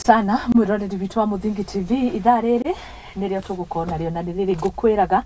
Sana mwiroreri witũ wa Mũthingi TV, ithaa rĩrĩ nĩrĩo tũgũkorwo narĩo na nĩ rĩrĩ ngũkwĩraga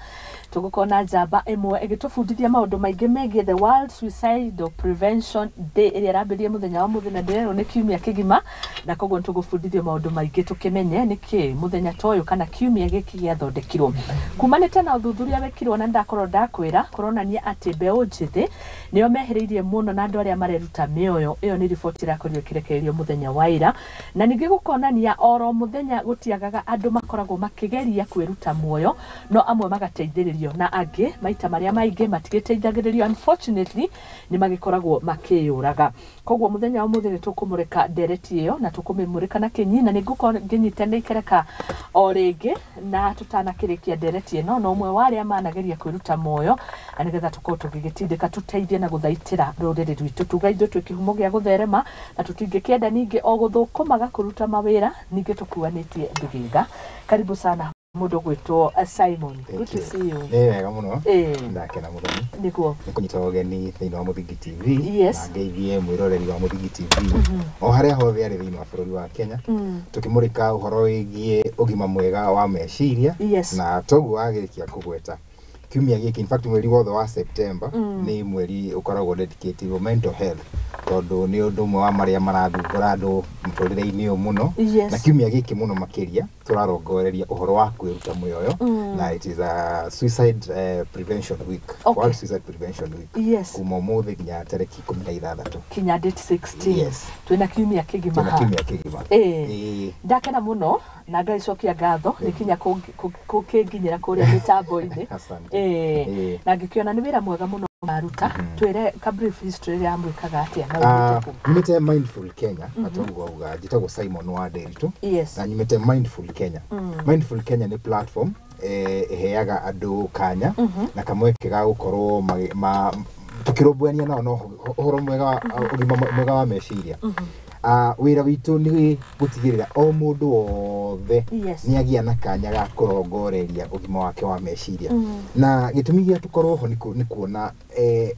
tũgũkorwo na njamba ĩmwe ĩgĩtũbundithia maũndũ maingĩ megiĩ the World Suicidal Prevention Day ĩrĩa ĩrambĩrĩria mũthenya wa mũthĩ na ndĩrerwo nĩ kiumia kĩgima, na koguo nĩtũgũbundithio maũndũ maingĩ tũkĩmenye nĩkĩ mũthenya ta ũyũ kana kiumia gĩkĩ gĩathondekirwo. Kumanĩte na ũthuthuria wekirwo na nĩndakorwo ndakwĩra kũronania atĩ mbeũ njĩthĩ nĩo mehĩrĩirie mũno na andũ arĩa mareruta mĩoyo. Ĩyo nĩ riboti ĩrakorirwo ĩkĩrekererio mũthenya wa ira, na ningĩ gũkonania oro mũthenya gũtiagaga andũ makoragwo makĩgeria kwĩruta muoyo, no amwe magateithĩrĩrio na angĩ maita marĩa maingĩ matigĩteithagĩrĩrio, unfortunately nĩ magĩkoragwo makĩyũraga. Koguo mũthenya wa ũmũthĩ nĩ tũkũmũrĩka ndereti ĩyo na tũkũmĩmũrĩka na kĩnyi, na nĩ ngũkorwo ngĩnyitanĩra ikereka o rĩngĩ na tũtanakĩrĩkia ndereti ĩno na ũmwe wa arĩa manageria kwĩruta muoyo, na nĩgetha tũkorwo tũgĩgĩtindĩka tũteithie na gũthaitĩra rũrĩrĩ rwitũ. Tuga ithuĩ twĩ kĩhumo gĩa gũtherema na tũtingĩkĩenda ningĩ o gũthũkũmaga kũruta mawĩra, ningĩ tũkuanĩtie thigĩtha. Karibu sana mũndũ gwĩtwo Simon. Good to see you. Nĩ wega mũno. Ndakena mũno. Nĩguo. Nĩ kũnyita ũgeni thĩinĩ wa Mũthingi TV. Yes. Na ngeithie mwĩroreri wa Mũthingi TV o harĩa hothe arĩ thĩinĩ wa bũrũri wa Kenya. Tũkĩmũrĩka ũhoro wĩgiĩ ũgima mwega wa meciria. Yes. Na toguo wagĩrĩkia kũgweta kiumia gĩkĩ, in fact mweri wothe wa September nĩ mweri ũkoragwo dedicated mental health, tondũ nĩ ũndũ ũmwe wa marĩa marathumbũra andũ mũtũrĩre-inĩ ũyũ mũno. Yes. Na kiumia gĩkĩ mũno makĩria tũrarongoreria ũhoro wa kwĩruta mĩoyo, na it is a suicide prevention week. Okay. World Suicide Prevention Week. Yes. Kuma ũmũthĩ nginya tarĩki 16. Kinya date 16. Yes. Twĩna kiumia kĩgima Twĩna ha. kiumia kĩgima. Ĩĩ. Ndakena mũno na ngaicokia ngatho nĩ kinya kũkĩnginyĩra kũrĩa mĩtambo-inĩ. Asante. Ĩĩ. Na ngĩkĩona nĩ wĩra mwega mũno maruta. Twĩre ka brief history ya mwĩkaga atĩa na umĩte kũ? Nyumĩte Mindful Kenya, atoguo auga njĩtagwo Simon wa Nderitu. Yes. Na nyumĩte Mindful Kenya. Mindful Kenya nĩ platform ĩheaga andũ kanya na kamweke ga gũkorwo tũkĩrũmbũyania nao na ũhoro mwega wa ũgima mwega wa meciria. Wĩra witũ nĩ gũtigĩrĩra o mũndũ wothe Yes. nĩ agĩa na kanya ga kũrongoreria ũgima wake wa meciria. Na gĩtũmi gĩa tũkorwo ho nĩ kuona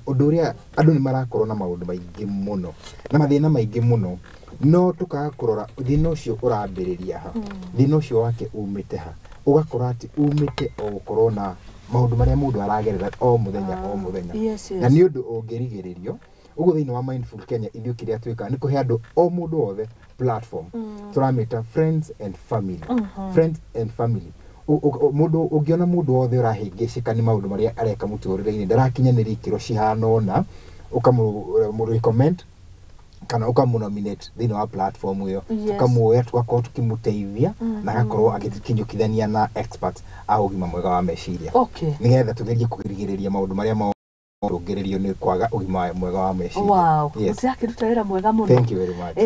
ũndũ ũrĩa andũ nĩ marakorwo na maũndũ maingĩ mũno na mathĩna maingĩ mũno, no tũkaga kũrora thĩna ũcio ũrambĩrĩria ha, thĩna ũcio wake umĩte ha, ũgakora atĩ umĩte o gũkorwo na maũndũ marĩa mũndũ aragerera o mũthenya o mũthenya. Yes. Na nĩ ũndũ ũngĩrigĩrĩrio. Ũguo thĩinĩ wa Mindful Kenya ithuĩ kĩrĩa twĩkaga nĩ kũhe andũ o mũndũ wothe platform tũramĩta friends and family. Friends and family. Mũndũ ũngĩona mũndũ wothe ũrahĩngĩcĩka nĩ maũndũ marĩa areka mũtũrĩre-inĩ, ndarakinyanĩria ikĩro cihana ũna, ũkamũ recommend kana ũkamũ-nominate thĩinĩ wa platform ĩyo. Yes. Tũkamuoya tũgakorwo tũkĩmũteithia na agakorwo agĩkinyũkithania na experts a ũgima mwega wa meciria, Okay. nĩgetha tũgerie kũgirĩrĩria maũndũ marĩa morũngĩrĩrio nĩ kwaga ũgima mwega wa meciria. Wow. Yes. Mũtirakĩruta wĩra mwega mũno. Thank you very much.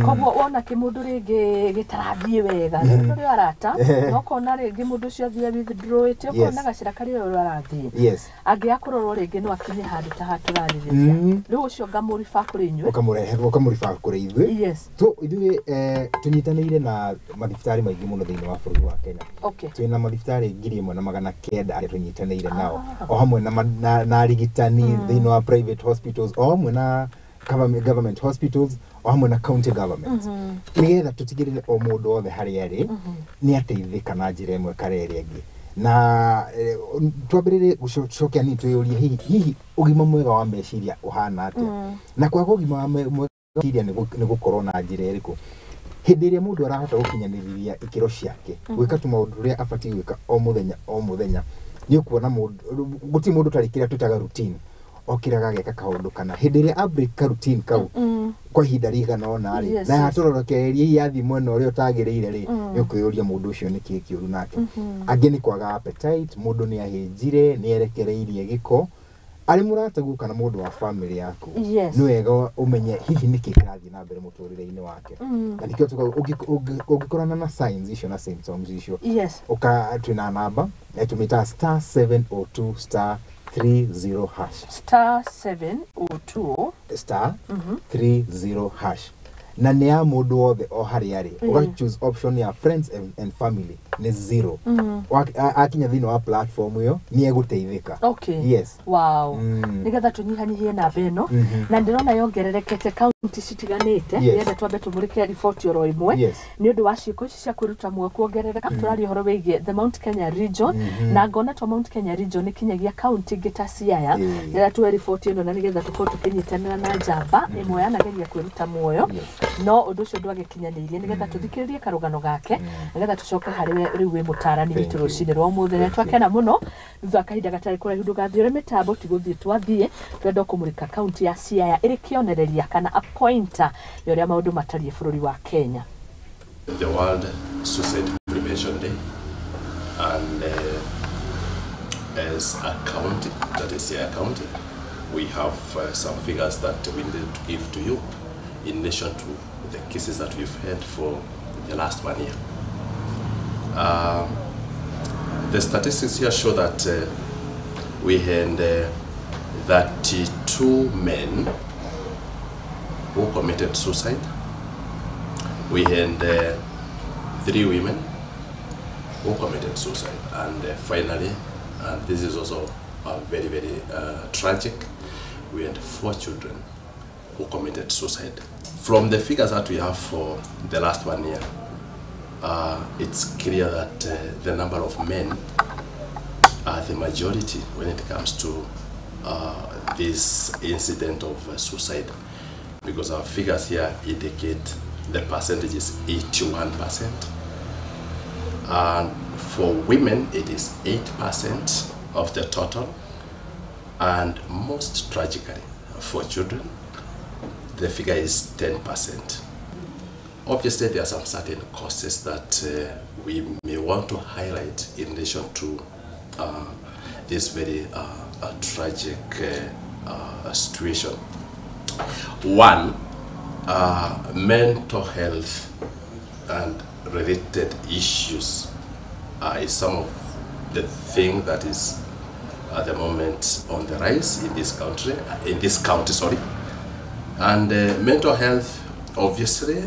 Koguo wona kĩmũndũ rĩngĩ gĩtarathiĩ wega, nĩ tũrĩ arata, na ũkona rĩngĩ mũndũ ũcio athiĩ withdraw ĩte, ũkona gacĩra karĩa ũyũ arathiĩ. Yes. Angĩaga kũrorwo rĩngĩ no akinye handũ ta haha tũrarĩrĩria. Rĩu ũcio ngamũriba kũrĩ inyuĩ. Ũkamũrehe ũkamũriba kũrĩ ithuĩ. Yes. Ithuĩ tũnyitanĩire na mathibitarĩ maingĩ mũno thĩinĩ wa bũrũri wa Kenya. Okay. Twĩna mathibitarĩ 1900 arĩa tũnyitanĩire nao, o hamwe na arigitani thĩinĩ wa private hospitals, o hamwe na government hospitals, o hamwe na county governments, nĩgetha tũtigĩrĩre o mũndũ wothe harĩa arĩ nĩ ateithĩka na njĩra ĩmwe kana ĩrĩa ĩngĩ. Na twambĩrĩrie gũcokia nini twĩyũrie hihi ũgima mwega wa meciria ũhana atĩa, na kwaga ũgima wa mwega wa meciria nĩ gũkorwo na njĩra ĩrĩkũ. Hĩndĩ ĩrĩa mũndũ arahota gũkinyanĩria ikĩro ciake gwĩka tũmaũndũ tũrĩa abatiĩ gwĩka o mũthenya o mũthenya, nĩ ũkuona mũndũ gũtirĩ mũndũ ũtarĩ kĩrĩa twĩtaga routine, okĩraga ageka kaũndũ kana hĩndĩ ĩrĩa a break ka routine kau kwa ihinda rĩigana ũna rĩ, na yatũrorokereria hihi yathiĩ mwena ũrĩa ũtagĩrĩire rĩ, nĩ ũkwĩyũria mũndũ ũcio nĩ kĩĩ kĩũru nake. Angĩ nĩ kwaga appetite, mũndũ nĩ ahĩnjire, nĩ erekereirie gĩko, arĩ mũrataguo kana mũndũ wa family yaku. Yes. Nĩ wega ũmenye hihi nĩkĩ kĩrathiĩ na mbere mũtũrĩre-inĩ wake, na nĩkĩo tugaga ũngĩkorana na signs icio na symptoms icio, Yes. ũka twĩna namba tũmĩtaga *702 *30 hash. *702 *30 hash. Na nĩ ya mũndũ wothe o harĩa arĩ. Ũga choose option ya friends and family nĩ zero. Akinya thĩinĩ wa platform ĩyo nĩ egũteithĩka. Yes. Wow. Nigetha tũnyihanyihie namba ĩno, na ndĩrona yongererekete kaunti citiganĩte. Nĩgetha twambe tũmũrĩke riboti oro ĩmwe nĩ ũndũ wa ciĩko ici cia kwĩruta muoyo kuongerereka, tũraria ũhoro wĩgiĩ the Mount Kenya region, na ngona to Mount Kenya region ĩkinyagia kaunti ingĩ ta Siaya. Nĩgetha tuoe riboti ĩno na nĩgetha tũkorwo tũkĩnyitanĩra na njamba ĩmwe yanageria kwĩruta muoyo, no ũndũ ũcio ndwagĩkinyanĩirie, nĩgetha tũthikĩrĩrie karũgano gake, nĩgetha tũcoke harĩ we rĩu wĩ mũtarani Thank witũ you. rũcinĩ rwa ũmũthĩ. Na Thank you. twakena mũno thutha wa kahinda gatarĩ kũraihu. Ndũgathiĩ ũrĩ mĩtambo, ti gũthiĩ twathiĩ, twenda kũmũrĩka kaunti ya Siaya ĩrĩ kĩonereria kana a pointer ya ũrĩa maũndũ matariĩ bũrũri wa Kenya. The World Suicide Prevention Day, and as a county, that is Siaya County, we have some figures that we need to give to you in relation to the cases that we've had for the last 1 year. The statistics here show that we had 32 men who committed suicide. We had 3 women who committed suicide, and finally, and this is also very, very tragic, we had 4 children who committed suicide. From the figures that we have for the last 1 year, it's clear that the number of men are the majority when it comes to this incident of suicide, because our figures here indicate the percentage is 81%. And for women, it is 8% of the total. And most tragically, for children, the figure is 10%. Obviously, there are some certain causes that we may want to highlight in relation to this very tragic situation. One, mental health and related issues is some of the thing that is at the moment on the rise in this country, in this county, sorry. And mental health obviously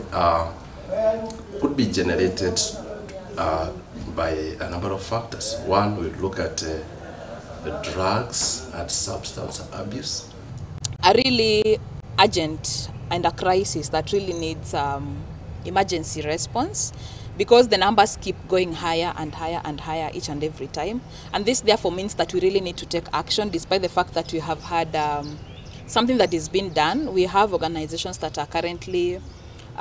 could be generated by a number of factors. One, we look at drugs and substance abuse. A really urgent and a crisis that really needs emergency response, because the numbers keep going higher and higher and higher each and every time. And this therefore means that we really need to take action, despite the fact that we have had something that is being done. We have organizations that are currently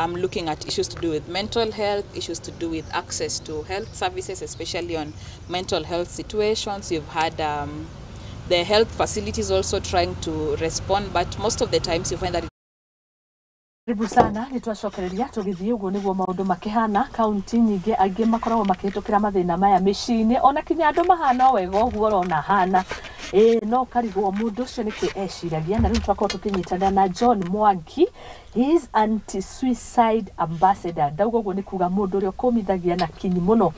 looking at issues to do with mental health, issues to do with access to health services, especially on mental health situations. You've had the health facilities also trying to respond, but most of the times you find that Karibu sana, nĩ twacokereria tũgĩthiĩ ũguo nĩguo maũndũ makĩhana kaunti nyingĩ. Angĩ makoragwo makĩhĩtũkĩra mathĩna maya mĩciĩ-inĩ, ona kinya andũ mahana o wega ũguo ũrona hana, ĩĩ, no karigwo mũndũ ũcio nĩkĩ eciragia. Na rĩu twakorwo tũkĩnyitanĩra na John Mwangi, he is anti-suicide ambassador. Ndauga ũguo nĩ kuga mũndũ ũrĩa ũkũmithagia na kinyi mũno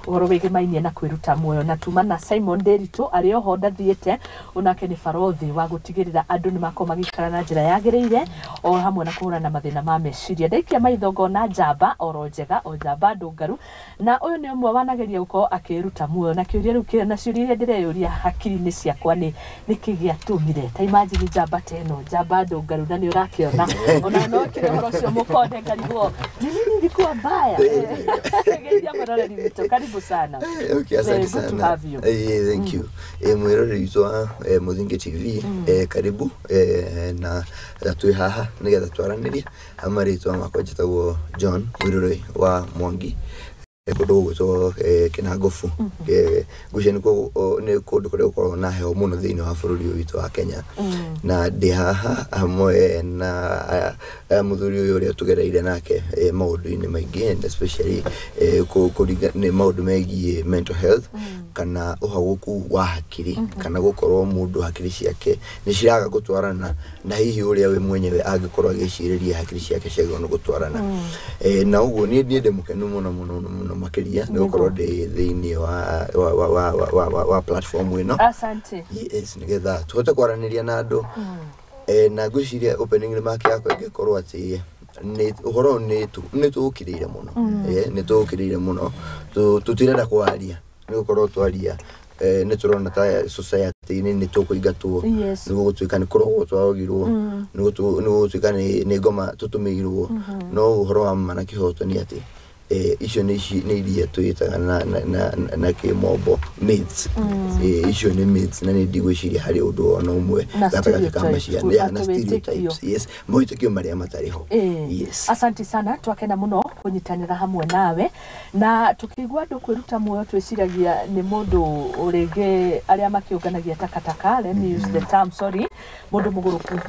ũhoro wĩgĩmainie na kwĩruta muoyo. Na tuma na Simon Nderitu arĩ oho ndathiĩte, onake nĩ barothi wa gũtigĩrĩra andũ nĩ makorwo magĩikara na njĩra yagĩrĩire o hamwe na kũhũrana na mathĩna ma meciria. Ndaikia maitho ngona njamba oro njega o njamba ndũngaru, na ũyũ nĩ ũmwe wanageria gũkorwo akĩruta muoyo. Na kĩũria rĩu na ciũria iria ndĩreyũria hakiri-inĩ ciakwa nĩ nĩkĩ gĩatũmire ta imagine njamba ta ĩno, njamba ndũngaru, na nĩ ũrakĩona ona no kĩrĩ ũhoro ũcio mũkonde ngarigwo ni nini ilikuwa mbaya. Geithia mwĩroreri witũ, karibu sana. Okay, asante Very good to sana. have you. Thank you. Mwĩroreri witũ wa Mũthingi TV, karibu, na twĩ haha nĩgetha twaranĩrie. Marĩtwa makwa njĩtagwo John Mwĩroreri wa Mwangi, kũndũ gũgwĩtwo Kĩnangobu. Ngwĩciria nĩ kũndũ kũrĩa gũkoragwo na heho mũno thĩinĩ wa bũrũri ũyũ witũ wa Kenya. Na ndĩ haha hamwe na mũthuri ũyũ ũrĩa tũgereire nake maũndũ-inĩ maingĩ, and especially nĩ maũndũ megiĩ mental health kana ũhagũku wa hakiri, kana gũkorwo mũndũ hakiri ciake nĩ ciraga gũtwarana na hihi ũrĩa we mwenyewe angĩkorwo agĩcirĩria hakiri ciake ciagĩrĩirwo nĩ gũtwarana. Na ũguo niĩ ndĩ mũkenu mũno mũno mũno makĩria nĩ gũkorwo ndĩ thĩinĩ wa platform ĩno. Asante. Yes, nĩgetha tũhote kwaranĩria na andũ. Na ngwĩciria opening remark yakwa ĩngĩkorwo atĩ Nĩ ũhoro ũyũ nĩ tũũkĩrĩire mũno. Nĩ tũũkĩrĩire mũno. Tũtirenda kwaria nĩ gũkorwo twaria nĩ tũrona ta society-inĩ nĩ tũkũingatwo, nĩ gũgũtuĩka nĩ kũrogwo twarogirwo, nĩ gũgũtuĩka nĩ ngoma tũtũmĩirwo. No ũhoro wa ma na kĩhoto nĩ atĩ icio nĩ iria twĩtaga na kĩmombo myths. Icio nĩ myths na nĩ ndigwĩciria harĩ ũndũ ona ũmwe Na gatagatĩ ka stereotypes, maciana. Yeah, na atĩ wĩtĩkio. stereotypes, yes, mawĩtĩkio marĩa matarĩ ho. Yes. Asanti sana, twakena muno kunyitanira hamwe nawe na tukigua andu kwiruta muoyo twiciragia ni mundu ringi aria makiunganagia takataka, let me use the term, sorry, mundu muguruku.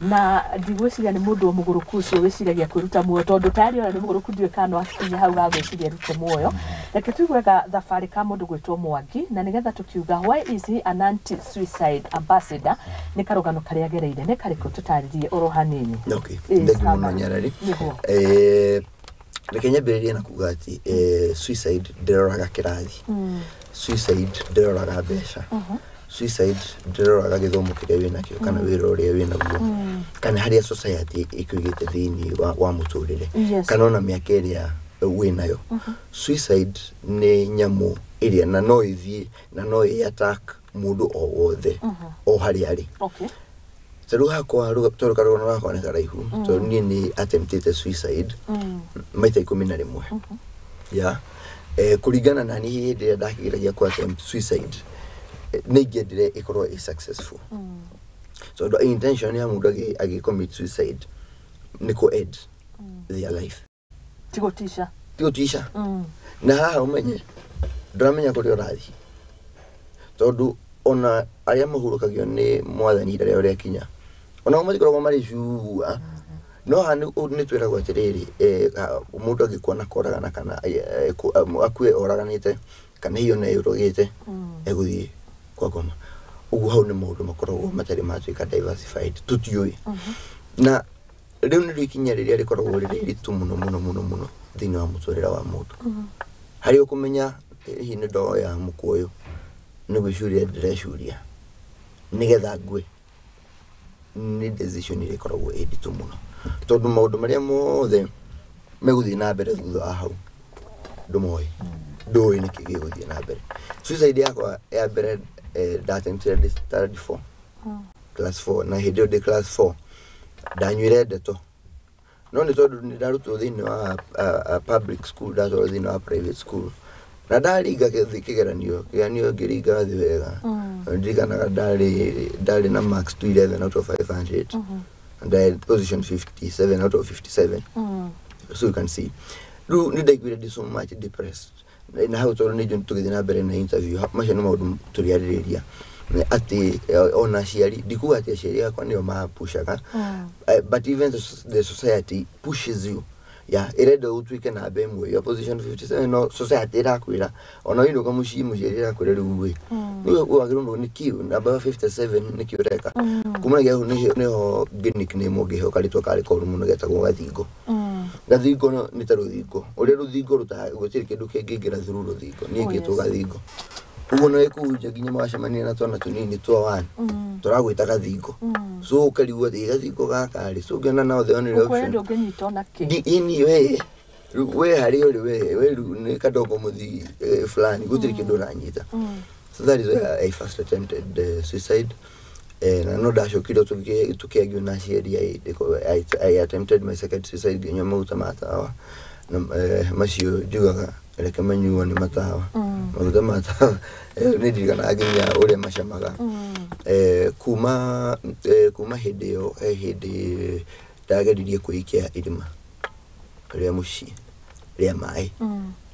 Na ndigwiciria ni mundu muguruku ucio wiciragia kwiruta muoyo, tondu tayari ona ni muguruku ndiũĩ kana no akinye hau ga gwiciria arute muoyo. Reke tuigue thabarĩ ka mundu gwitwo Mwangi, na nigetha tukiuga why is he an anti suicide ambassador, nĩ karũgano karĩa agereire nĩ karĩkũ, tũtarĩrie oro hanini. Okay, thank you mũno, sawa. Nyarari. Nĩguo. Reke nyambĩrĩrie na kuga atĩ suicide ndĩroraga kĩrathi, suicide ndĩroraga mbeca, suicide ndĩroraga gĩthomo kĩrĩa wĩnakĩo kana wĩra ũrĩa wĩnaguo kana harĩa society ĩkũigĩte thĩinĩ wa mũtũrĩre kana ona mĩaka ĩrĩa wĩnayo. Suicide nĩ nyamũ ĩrĩa na no ĩthiĩ na no ĩ attack mũndũ o wothe o harĩa arĩ. Ta rĩu hakwa tondũ karũgano gakwa nĩ karaihu, tondũ niĩ nĩ attemptĩte suicide maita 11. Ya kũringana na niĩ, hĩndĩ ĩrĩa ndakĩgeragia ku attempt suicide, nĩ ingĩendire ĩkorwo ĩ successful, tondũ intention ya mũndũ agĩ commit suicide nĩ kũ end their life. Ti gũtica. Ti gũtica. Na haha ũmenye ndũramenya kũrĩa ũrathiĩ, tondũ ona arĩa mahurũkagio nĩ mwathani ihinda rĩao rĩakinya onao matikoragwo marĩ cua. No haha nĩ twĩragwo atĩrĩrĩ, mũndũ angĩkua na koragana kana akue oraganĩte kana hihi ona eyũragĩte, egũthiĩ kwa ngoma. Ũguo hau nĩ maũndũ makoragwo matarĩ matuĩka diversified, tũtiũĩ. Na rĩu nĩrĩo ikinya rĩrĩa rĩkoragwo rĩrĩ iritũ mũno mũno mũno mũno thĩinĩ wa mũtũrĩre wa mũndũ, harĩ ũkũmenya hihi nĩ ndoya mũkwa ũyũ nĩ gwĩcuria ndĩrecuria nĩgetha ngue. Nĩ decision ĩrĩa ĩkoragwo ĩ nditũ mũno, tondũ maũndũ marĩa mothe megũthiĩ na mbere thutha wa hau ndũmoĩ, ndũĩ nĩkĩ gĩgũthiĩ na mbere. Suicide yakwa ya mbere, ndattemptire ndĩ standard 4, class 4, na hĩndĩ ĩyo ndĩ class 4 ndanyuire ndeto, no nĩ tondũ nĩ ndarutwo thĩinĩ wa public school, ndatwarwo thĩinĩ wa private school na ndaringa kĩgeranio ngĩringa thĩ wega. Ndirikanaga ndarĩ na marks 211 out of 500 and I had position 57 out of 57. So you can see rĩu nĩ ndaiguire ndĩ so much depressed. Na hau tondũ nĩ njũĩ tũgĩthiĩ na mbere na interview, macio nĩ maũndũ tũrĩarĩrĩria. Nĩ atĩ ona aciari, ndikuga atĩ aciari akwa nĩo mapushaga, but even the society pushes you. Ya ĩrenda ũtuĩke namba ĩmwe ya position 57, no society ĩrakwĩra ona wainũka mũciĩ, mũciari ĩrakwĩra rĩu ĩ nĩwe wagĩrĩirwo nĩ kĩu namba 57 nĩkĩo ũreka. Kumanagia hau nĩho ngĩ nickname ngĩheo karĩtwa karĩ koru mũno getagwo Gathingo. Gathingo nĩ ta rũthingo ũrĩa rũthingo rũta gũtirĩ kĩndũ kĩngĩingĩra through rũthingo. Niĩ Oh, ngĩtwo yes. Gathingo ũguo no ĩkũhunjia nginya magacemania na twana tũnini twa wani tũragwĩta Gathingo, so ũkarigwo atĩ gathingo gaka rĩ, so ũngĩona no the only Ũkwĩra option. Ndũngĩnyita ona kĩ. Ini we rĩu we harĩa ũrĩ we rĩu nĩ kadogo mũthi fulani gũtirĩ kĩndũ ũranyita. So that is where I first attempted suicide. Na no ndacokire tũkĩagio na aciari. I attempted my second suicide ngĩnyua maguta ma tawa na macio njugaga reke manyuo nĩ matawa, maguta ma tawa. Nĩ ndirikanaga nginya ũrĩa macamaga. Kuma hĩndĩ ĩyo he hĩndĩ ndageririe kwĩikia irima rĩa mũciĩ rĩa maĩ,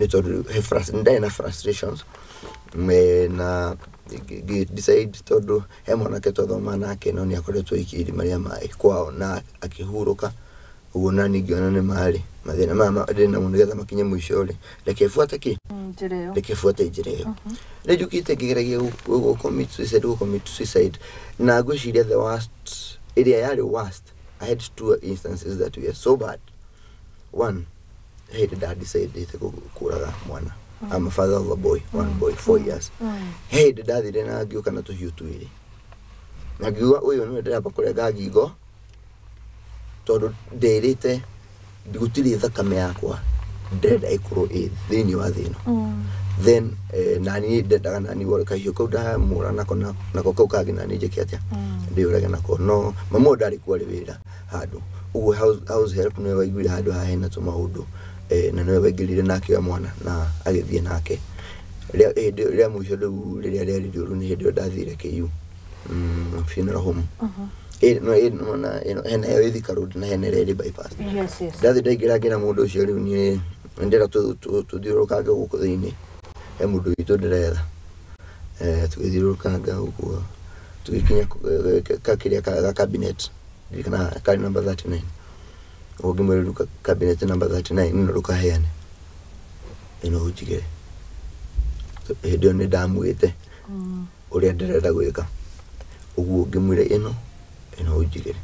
nĩ tondũ he ndarĩ na frustrations. Na ngĩ decide tondũ he mwanake twathoma nake no nĩ akoretwo aikia irima rĩa maĩ kwao na akĩhurũka ũguo, na niĩ ngĩona nĩ marĩ mathĩna maya ndĩ namo nĩgetha makinye mũico rĩ, reke buate kĩ Njĩra ĩyo. Reke buate njĩra ĩyo. Nĩ njũkĩte ngĩgeragia gũ commit suicide na ngwĩciria the worst ĩrĩa yarĩ worst, I had two instances that were so bad. One, hĩndĩ ndadecidĩte kũraga mwana. I'm a father of a boy, one boy, 4 years. He hĩndĩ ndathire na ngĩũka na tũhiũ twĩrĩ na ngiuga ũyũ nĩwe ndĩramba kũrenga ngingo tondũ ndĩrĩte Gũtirĩ thakame yakwa ndĩrenda ĩkorwo ĩ thĩinĩ wa thĩ ĩno. Then nani ndendaga nani wore kahiũ kau ndamũra nako nako kau kangĩ nani njĩke atĩa, ndĩũrage nako. No mama ũyũ ndarĩ kuo, arĩ wĩra handũ ũguo, house help nĩwe waiguire handũ haha hena tũmaũndũ, na nĩwe waingĩrire na akĩoya mwana na agĩthiĩ nake. Rĩa hĩndĩ rĩa mũico rĩu rĩrĩa rĩarĩ rĩũru nĩ hĩndĩ ĩyo ndathire KU, funeral home. No no na ĩno hena ĩyo ĩ Thika Road na hena ĩrĩa ĩrĩ Bypass. Yes. Ndathiĩ ndaingĩra ngĩra mũndũ ũcio, rĩu niĩ ndĩra tũthiũrũrũkange gũkũ thĩinĩ, he mũndũ witũ ndĩretha. Tũgĩthiũrũrũkanga ũguo tũgĩkinya kĩrĩa ga cabinet, ndirikana karĩ number 39. Ũguo ngĩmwĩra, rĩu cabinet number 39 ĩno ndũkaheane, ĩno ũnjigĩre. Hĩndĩ ĩyo nĩ ndamwĩte ũrĩa ndĩrenda gwĩka, ũguo ngĩmwĩra ĩno ũnjigĩre.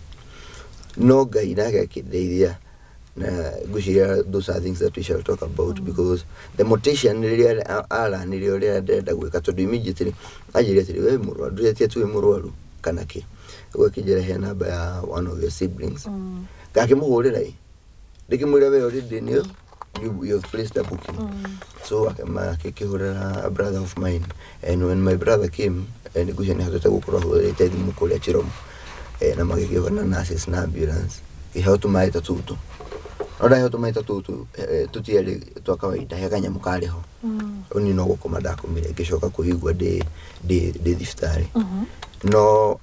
No Ngai nake akĩndeithia, na ngwĩciria those are things that we shall talk about, because the mortician rĩrĩa aranire ũrĩa ndĩrenda gwĩka, tondũ immediately anjĩrire atĩrĩ, we mũrwaru ndũretia tu wĩ mũrwaru kana kĩ, ũguo akĩnjĩra he namba ya one of your siblings. Ngakĩmũhũrĩra ĩ, ndĩkĩmwĩra we already nĩ you have placed a booking. So akĩhũrĩra a brother of mine, and when my brother came, ngwĩciria nĩ ahotete gũkorwo ahũrĩte thimũ kũrĩa Chiromo, na magĩgĩũka na nurses na ambulance, kĩheo tũmaĩ ta tũtũ. No ndaheo tũmaĩ ta tũtũ, tũtiarĩ twa kawaida, he kanyamũ karĩ ho. Rĩu niĩ no gũkoma ndakomire, ngĩcoka kũigua ndĩ thibitarĩ. No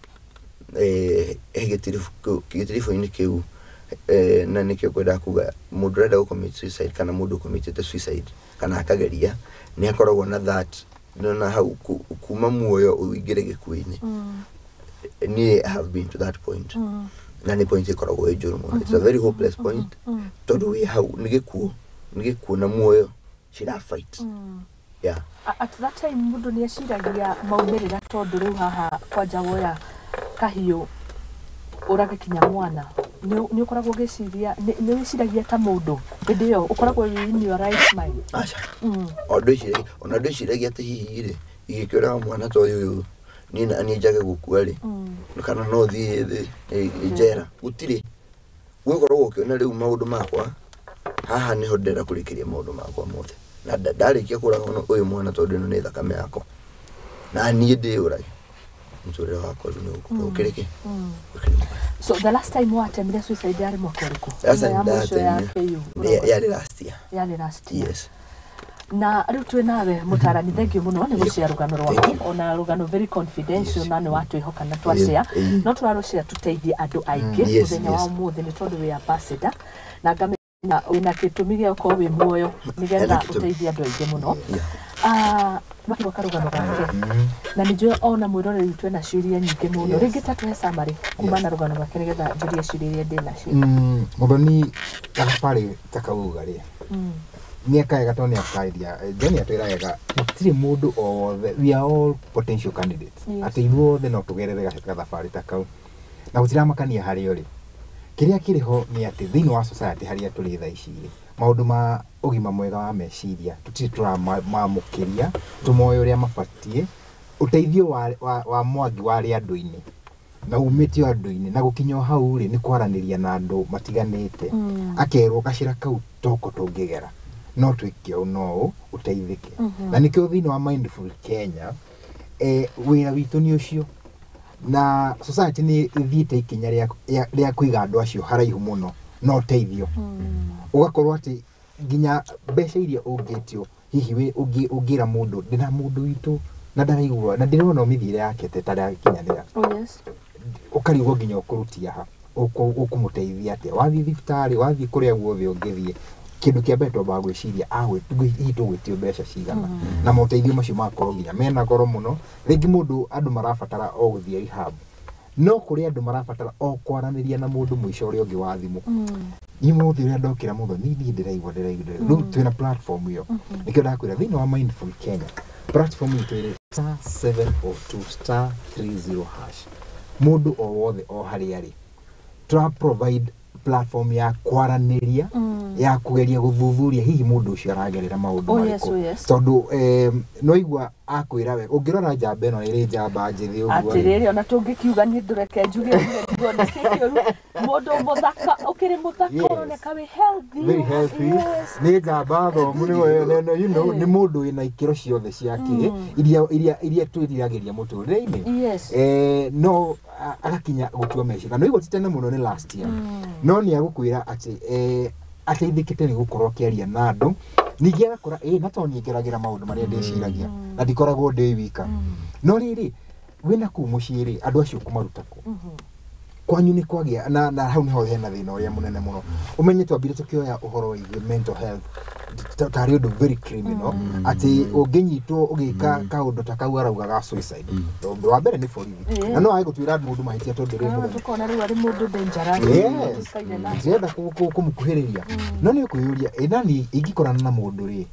he gĩtiribũ-inĩ kĩu, na nĩkĩo ngwendaga kuga mũndũ ũrenda gũ commit suicide kana mũndũ ũcommitĩte suicide kana akageria nĩ akoragwo na that na hau kuma muoyo ũingĩre gĩkuũ-inĩ. Niĩ I have been to that point, na nĩ point ĩkoragwo ĩ njũru mũno. It's a very hopeless point, tondũ wĩ hau nĩ gĩkuũ na muoyo cira fight, yeah. At that time mũndũ nĩ eciragia maumĩrĩra, tondũ rĩu haha kwanja woya kahiũ ũrage kinya mwana, nĩ ũkoragwo ũgĩciria, nĩ wĩciragia ta mũndũ hĩndĩ ĩyo ũkoragwo wĩ in your right mind? Aca. O ndwĩciragia, ona ndwĩciragia atĩ hihi rĩ ingĩkĩũraga mwana ta ũyũ niĩ na niĩ njage gũkua rĩ, kana no thiĩ thĩ njera. Gũtirĩ, gwĩkoragwo ũkĩona rĩu maũndũ makwa haha nĩho ndĩrenda kũrĩkĩria maũndũ makwa mothe, na ndarĩkia kũraga ũyũ mwana, tondũ ĩno nĩ thakame yakwa na niĩ ndĩyũrage, mũtũrĩre wakwa rĩu nĩ ũgũkorwo ũkĩrĩ kĩ ũkĩrĩ mwega. So the last time watemire suicide yarĩ mwaka ũrĩkũ? Last Ĩno ya time mũico ya ndatemire KU? Yarĩ last year. Yarĩ last year? Yes. Na rĩu twĩ nawe mũtarani, thank you mũno nĩ gũshare rũgano Thank rwaku, you. ona rũgano very confidential, na nĩ watwĩhoka na twashare. No tũrarũshare tũteithie andũ aingĩ mũthenya wa ũmũthĩ, nĩ tondũ wĩ ambassador na ngamenya wĩna gĩtũmi gĩa gũkorwo wĩ muoyo nĩgetha Hena gĩtũmi. ũteithie andũ aingĩ mũno. Ah, makigwa karũgano gake, na nĩ njũĩ ona mwĩroreri witũ ena ciũria nyingĩ mũno. Rĩngĩ ta tũhe summary kuma na rũgano rwake nĩgetha njũrie ciũria iria ndĩ nacio. Mũthoni thabarĩ ta kauga rĩ, nĩ ekaga tondũ nĩ akaria John atwĩra wega, gũtirĩ mũndũ o wothe, we are all potential candidates, atĩ ithuothe no tũgerere gathabarĩ ta kau na gũtiramakania harĩa ũrĩ. Kĩrĩa kĩrĩ ho nĩ atĩ thĩinĩ wa society harĩa tũrĩ thaa ici rĩ, maũndũ ma ũgima mwega wa meciria tũtirĩ tũramamũkĩria tũmoe ũrĩa mabatiĩ. Ũteithio wa Mwangi warĩ andũ-inĩ na umĩte o andũ-inĩ na gũkinya o hau rĩ, nĩ kwaranĩria na andũ matiganĩte, akerwo gacĩra kau toko tũngĩgera no twĩke ũũ no ũũ ũteithĩke. Na nĩkĩo thĩinĩ wa Mindful Kenya, wĩra witũ nĩ ũcio, na society nĩ ĩthiĩte ikinya rĩa kũiga andũ acio haraihu mũno na ũteithio, ũgakorwo atĩ nginya mbeca iria ũngĩtio hihi ũngĩra mũndũ ndĩna mũndũ witũ na ndaraigua na ndĩrona mĩthiĩre yake ta ĩtarakinyanĩra, ũkarigwo nginya ũkũrutia ha, ũkũmũteithia atĩa. Wathiĩ thibitarĩ, wathiĩ kũrĩa guothe ũngĩthiĩ, kĩndũ kĩa mbere twambaga gwĩciria hihi tũgwĩtio mbeca cigana, na moteithio macio magakorwo nginya mena goro mũno. Rĩngĩ mũndũ andũ marabatara o gũthiĩ rehab, no kũrĩ andũ marabatara o kwaranĩria na mũndũ mũico ũrĩa ũngĩ wa thimũ, niĩ mũthĩ ũrĩa ndokĩra mũthoni niĩ ndĩraigua. Rĩu twĩna platform ĩyo, nĩkĩo ndakwĩra thĩinĩ wa Mindful Kenya platform itũ ĩrĩ *702*30#. Mũndũ o wothe o harĩa arĩ tũra provide platform ya kwaranĩria ya kũgeria gũthuthuria hihi mũndũ ũcio aragerera maũndũ marĩkũ tondũ no igua akwĩra we ũngĩrora njamba ĩno ĩrĩ njamba njĩthĩ ũguo atĩrĩrĩ ona tũngĩkiuga niĩ ndũreke njuge njuge nĩkĩ mũndũ mũthaka ũkĩrĩ mũthaka ũroneka wĩ healthy very healthy nĩ njamba thomu nĩ you know nĩ mũndũ wĩna ikĩro ciothe ciake iria twĩriragĩria mũtũrĩre-inĩ no agakinya gũtua meciria na no igua ti tene mũno nĩ last year no nĩ agũkwĩra atĩ ateithĩkĩte nĩ gũkorwo akĩaria na andũ ningĩ agakora na to niĩ ngeragĩra maũndũ marĩa ndĩciragia na ndikoragwo ndĩ wika no rĩrĩ wĩna kũu mũciĩ rĩ andũ acio kũmaruta kũ kwanyu nĩ kwagĩa na hau nĩho hena thĩna ũrĩa mũnene mũno ũmenye twambire tũkĩoya ũhoro wĩgiĩ mental health tarĩ ũndũ very criminal atĩ ũngĩnyitwo ũgĩka kaũndũ ta kau arauga ga suicide ũndũ wa mbere nĩ borithi na no age gũtuĩra mũndũ mahĩtia tondũ rĩ mũthenya tũkona rĩu arĩ mũndũ dangerous ndĩrenda kũmũkuhĩrĩria no nĩ ũkwĩyũria ĩ nani ingĩkorana na mũndũ rĩ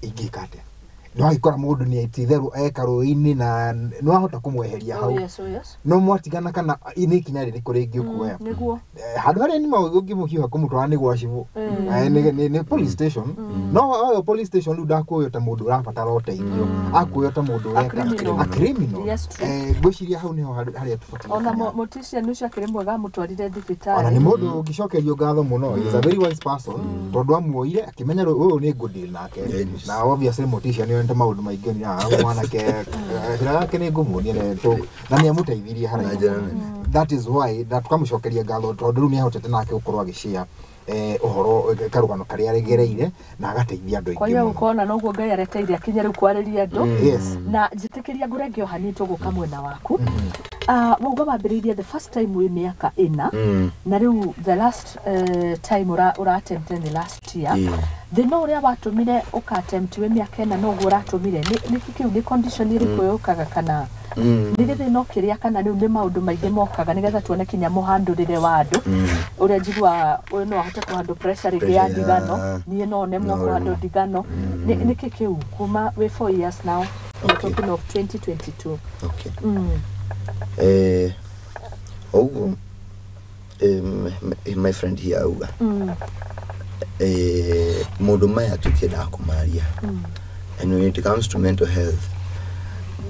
ingĩka atĩa no agĩkora mũndũ nĩ ti-itherũ eka rũĩ-inĩ na no ahota kũmweheria hau no mwatigana kana nĩ ikinya rĩrĩkũ rĩngĩ ũkuoya handũ harĩa nĩ ũngĩmũhiũha kũmũtwara nĩ gwa cibũ nĩ police station no oyo police station rĩu ndakuoywo ta mũndũ ũrabatara ũteithio akuoywo ta mũndũ ũreka a criminal ngwĩciria hau nĩho harĩa tũbatiĩ ona mũtician ũcio akĩrĩ mwega amũtwarire thibitarĩ ona nĩ mũndũ ũngĩcokerio ngatho mũno he is a very wise person tondũ amuoire akĩmenya ũyũ nĩ ngũdeal nake na obviously mũtician nĩ maũndũ maingĩ nĩ mwanake njĩra yake nĩ ngũmuonia na nĩ amũteithirie haraihu that is why na tũkamũcokeria ngatho tondũ rĩu nĩ ahotete nake gũkorwo agĩshare ũhoro karũgano karĩa aregereire na agateithia andũ aingĩ kwa hiyo ũkona noguo Ngai arekeire akinye rĩu kwarĩria andũ na njĩtĩkĩria ngũrenge o hanini tũgũka mwena waku wauga wambĩrĩirie the first time wĩ mĩaka ĩna na rĩu the last time ũra attempt nĩ last year thĩna ũrĩa watũmire ũka attempt wĩ mĩaka ĩna noguo ũratũmire nĩkĩ kĩu nĩ condition ĩrĩkũ yũkaga kana nĩ gĩthĩna kĩrĩa kana rĩu nĩ maũndũ maingĩ mokaga nĩgetha tuone kinya mũhandũrĩre wa andũ ũrĩa njiguaga ũyũ no ahote kũhandũ pressure rĩngĩ ya ndigano niĩ no nemwo kũhandũ ndigano nĩkĩ kĩu kuma wĩ 4 years now we're talking of 2022 okay oguo my friend here auga mũndũ maya tũtiendaga kũmaria and when it comes to mental health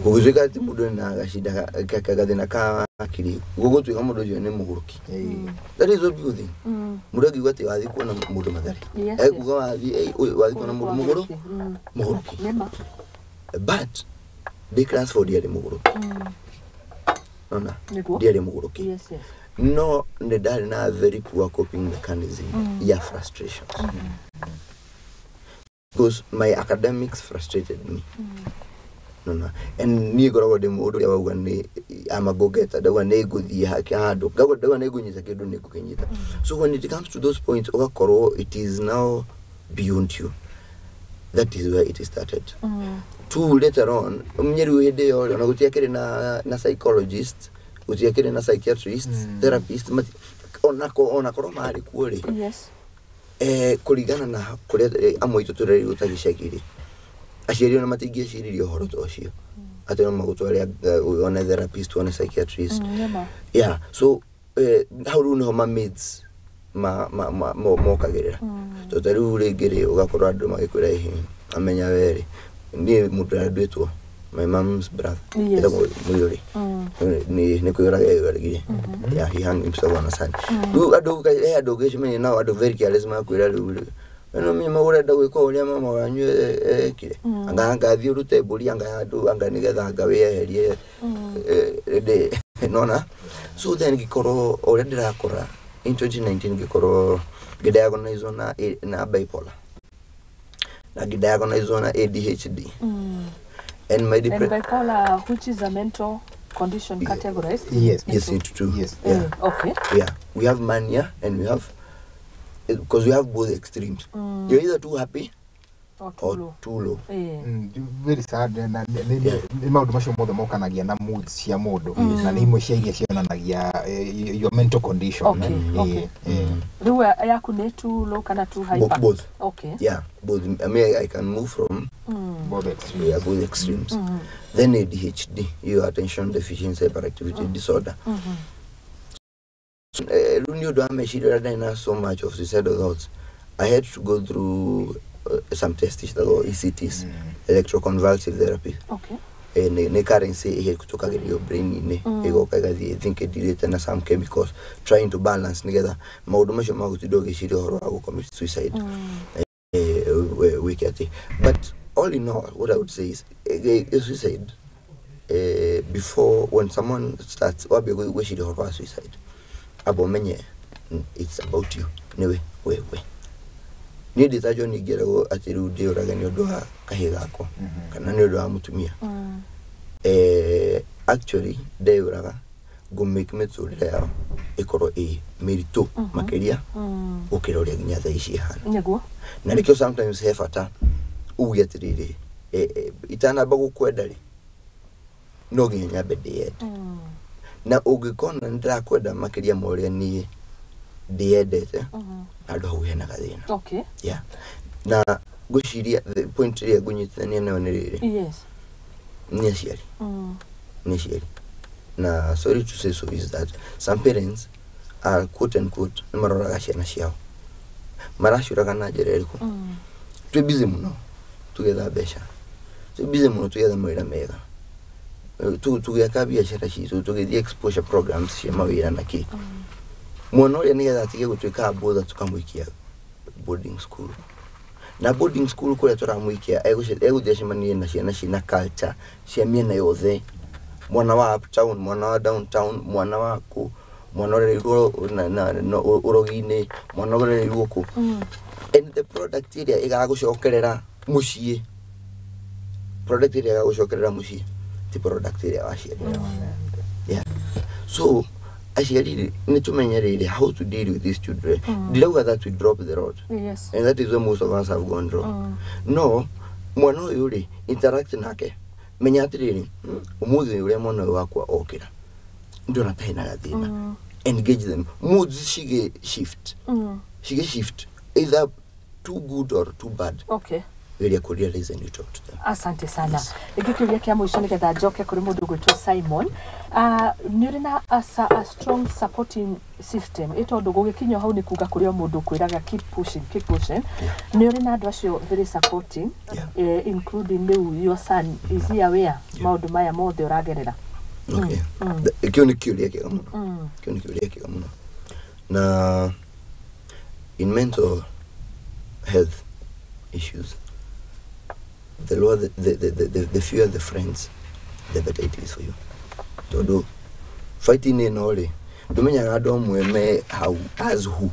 gũgĩtuĩka atĩ mũndũ ena gacida gathĩna ka hakiri gũgũtuĩka mũndũ ũcio nĩ mũgũrũki that is what people think mũndũ angiuga atĩ wathiĩ kuona mũndũ Mathare ekuga wathiĩ kuona mũndũ mũgũrũki but ndĩ class 4 ndiarĩ mũgũrũki nona ndiarĩ mũgũrũki no nĩ ndarĩ na very poor coping mechanism ya frustrations because my academics frustrated me nona and niĩ ngoragwo ndĩ mũndũ ũrĩa wauga nĩ I'm a go-getter ndauga nĩ ngũthiĩ handũ ndauga nĩ ngũnyita kĩndũ nĩ ngũkĩnyita so when it comes to those points ũgakorwo it is now beyond you that is where it started two later on ũmenye rĩu hĩndĩ ĩyo ona gũtiakĩrĩ na psychologist gũtiakĩrĩ na psychiatrist therapist ona korwo marĩ kuo rĩ kũringana na kũrĩa amwe aitũ tũrerirwo ta gĩcagi rĩ aciari ona matingĩeciririe ũhoro ta ũcio atĩ no magũtware one therapist one psychiatrist yeah so hau rĩu nĩho ma maids mokagĩrĩra tondũ ta rĩu rĩngĩ rĩ ũgakorwo andũ magĩkwĩra ĩhĩ amenya we rĩ niĩ mũndũ ũrĩa nduĩtwo my mom's brother etagwo Mũiyũri nĩ kwĩyũraga eyũragire yeah he hung himself on a sign rĩu andũ he andũ ũngĩcemania nao andũ very careless magakwĩra rĩu rĩ no menye ũrenda gwĩka ũrĩa mama wanyu ekire anga ngathiĩ ũrute mbũri anga handũ anga nĩgetha anga wĩyeherie nona so then ngĩkorwo ũrĩa ndĩrakũra in 2019 ngĩkorwo ngĩdiagnoswo na bipolar na ngĩdiagnoswo na ADHD and my and bipolar which is a mental condition categorized yes into two yes yeah okay yeah we have mania and we have because we have both extremes you're either too happy or too low. Very sad na nĩ maũndũ macio mothe mokanagia na moods cia mũndũ na nĩ imwe cia iria cionanagia your mental condition rĩu yaku nĩ too low kana too hyper both okay yeah both I mean I can move from both extremes yeah both extremes then ADHD your attention deficiency hyperactivity disorder rĩu nĩ ũndũ wa meciria ũrĩa ndarĩ na so much of suicidal thoughts, I had to go through some tests ciĩtagwo ECTs, electroconvulsive therapy. Nĩ currency ĩhĩtũkagĩrio brain-inĩ, ĩgoka ĩgathiĩ, I think ĩdirĩte na some chemicals trying to balance nĩgetha maũndũ macio ma gũtinda ũgĩciria ũhoro wa gũcommit suicide wĩke atĩ. But all in all, what I would say is suicide, before, when someone starts wambia gwĩciria ũhoro wa suicide, amba ũmenye it's about you, nĩwe we niĩ ndĩ ta John ingĩragwo atĩ rĩu ndĩũrage nĩ ũndũ wa kahĩĩ gakwa kana nĩ ũndũ wa mũtumia, actually ndeyũraga ngũ-make mĩtũrĩre yao ĩkorwo ĩ mĩritũ makĩria gũkĩra ũrĩa nginya thaa ici ĩhana. Na nĩkĩo sometimes he bata uge atĩrĩrĩ, itanamba gũkwenda rĩ, no nginya nyambe ndĩyende. Na ũngĩkona nĩ ndĩrakwenda makĩria ma ũrĩa niĩ ndĩyendete, handũ hau hena gathĩna. Yeah. Na ngwĩciria the point ĩrĩa ngũnyitithania nayo nĩ rĩrĩ, nĩ aciari, nĩ aciari, na sorry to say so, is that some parents are, quote and quote, nĩ maroraga ciana ciao. Maracuraga na njĩra ĩrĩkũ? Twĩ busy mũno tũgĩetha mbeca, twĩ busy mũno tũgĩetha mawĩra mega, tũgĩaka biacara citũ, tũgĩthiĩ exposure programs cia mawĩra na kĩ. Mwana ũrĩa nĩgetha atige gũtuĩka mbũtha, tũkamũikia boarding school, na boarding school kũrĩa tũramũikia egũthiĩ acemanie na ciana ciĩna culture cia mĩena yothe, mwana wa uptown, mwana wa downtown, mwana wa kũ, mwana ũrereirwo na ũrogi-inĩ, mwana ũrereirwo kũ. And the product ĩrĩa ĩgagũcokerera mũciĩ, product ĩrĩa ĩgagũcokerera mũciĩ ti product ĩrĩa waciarire. Yeah. So aciari nĩ tũmenye rĩrĩ, how to deal with these children. Ndirauga that we drop the rod, and that is where most of us have gone wrong. No mwana ũyũ rĩ, interact nake, menya atĩrĩrĩ, ũmũthĩ ũrĩa mwana ũyũ wakwa okĩra ndona ta hena gathĩna. Engage them. Moods cige shift, cige shift either too good or too bad, geria kũ realize and you talk to them. Asante sana. Rĩngĩ kĩũria kĩa mũico nĩgetha njoke kũrĩ mũndũ ũgwĩtwo Simon. Nĩ ũrĩ na a strong supporting system, ĩ tondũ gũgĩkinya hau nĩ kuga kũrĩ o mũndũ ũkwĩraga keep pushing, keep pushing. Nĩ ũrĩ na andũ acio very supporting, including rĩu your son? Is he aware maũndũ maya mothe ũragerera? Okay. Kĩu nĩ kĩũria kĩega mũno. Kĩu nĩ kĩũria kĩega mũno. Na in mental health issues, the lower the fewer the friends, the better it is for you, tondũ fighting ĩno rĩ, ndũmenyaga andũ amwe me hau as who.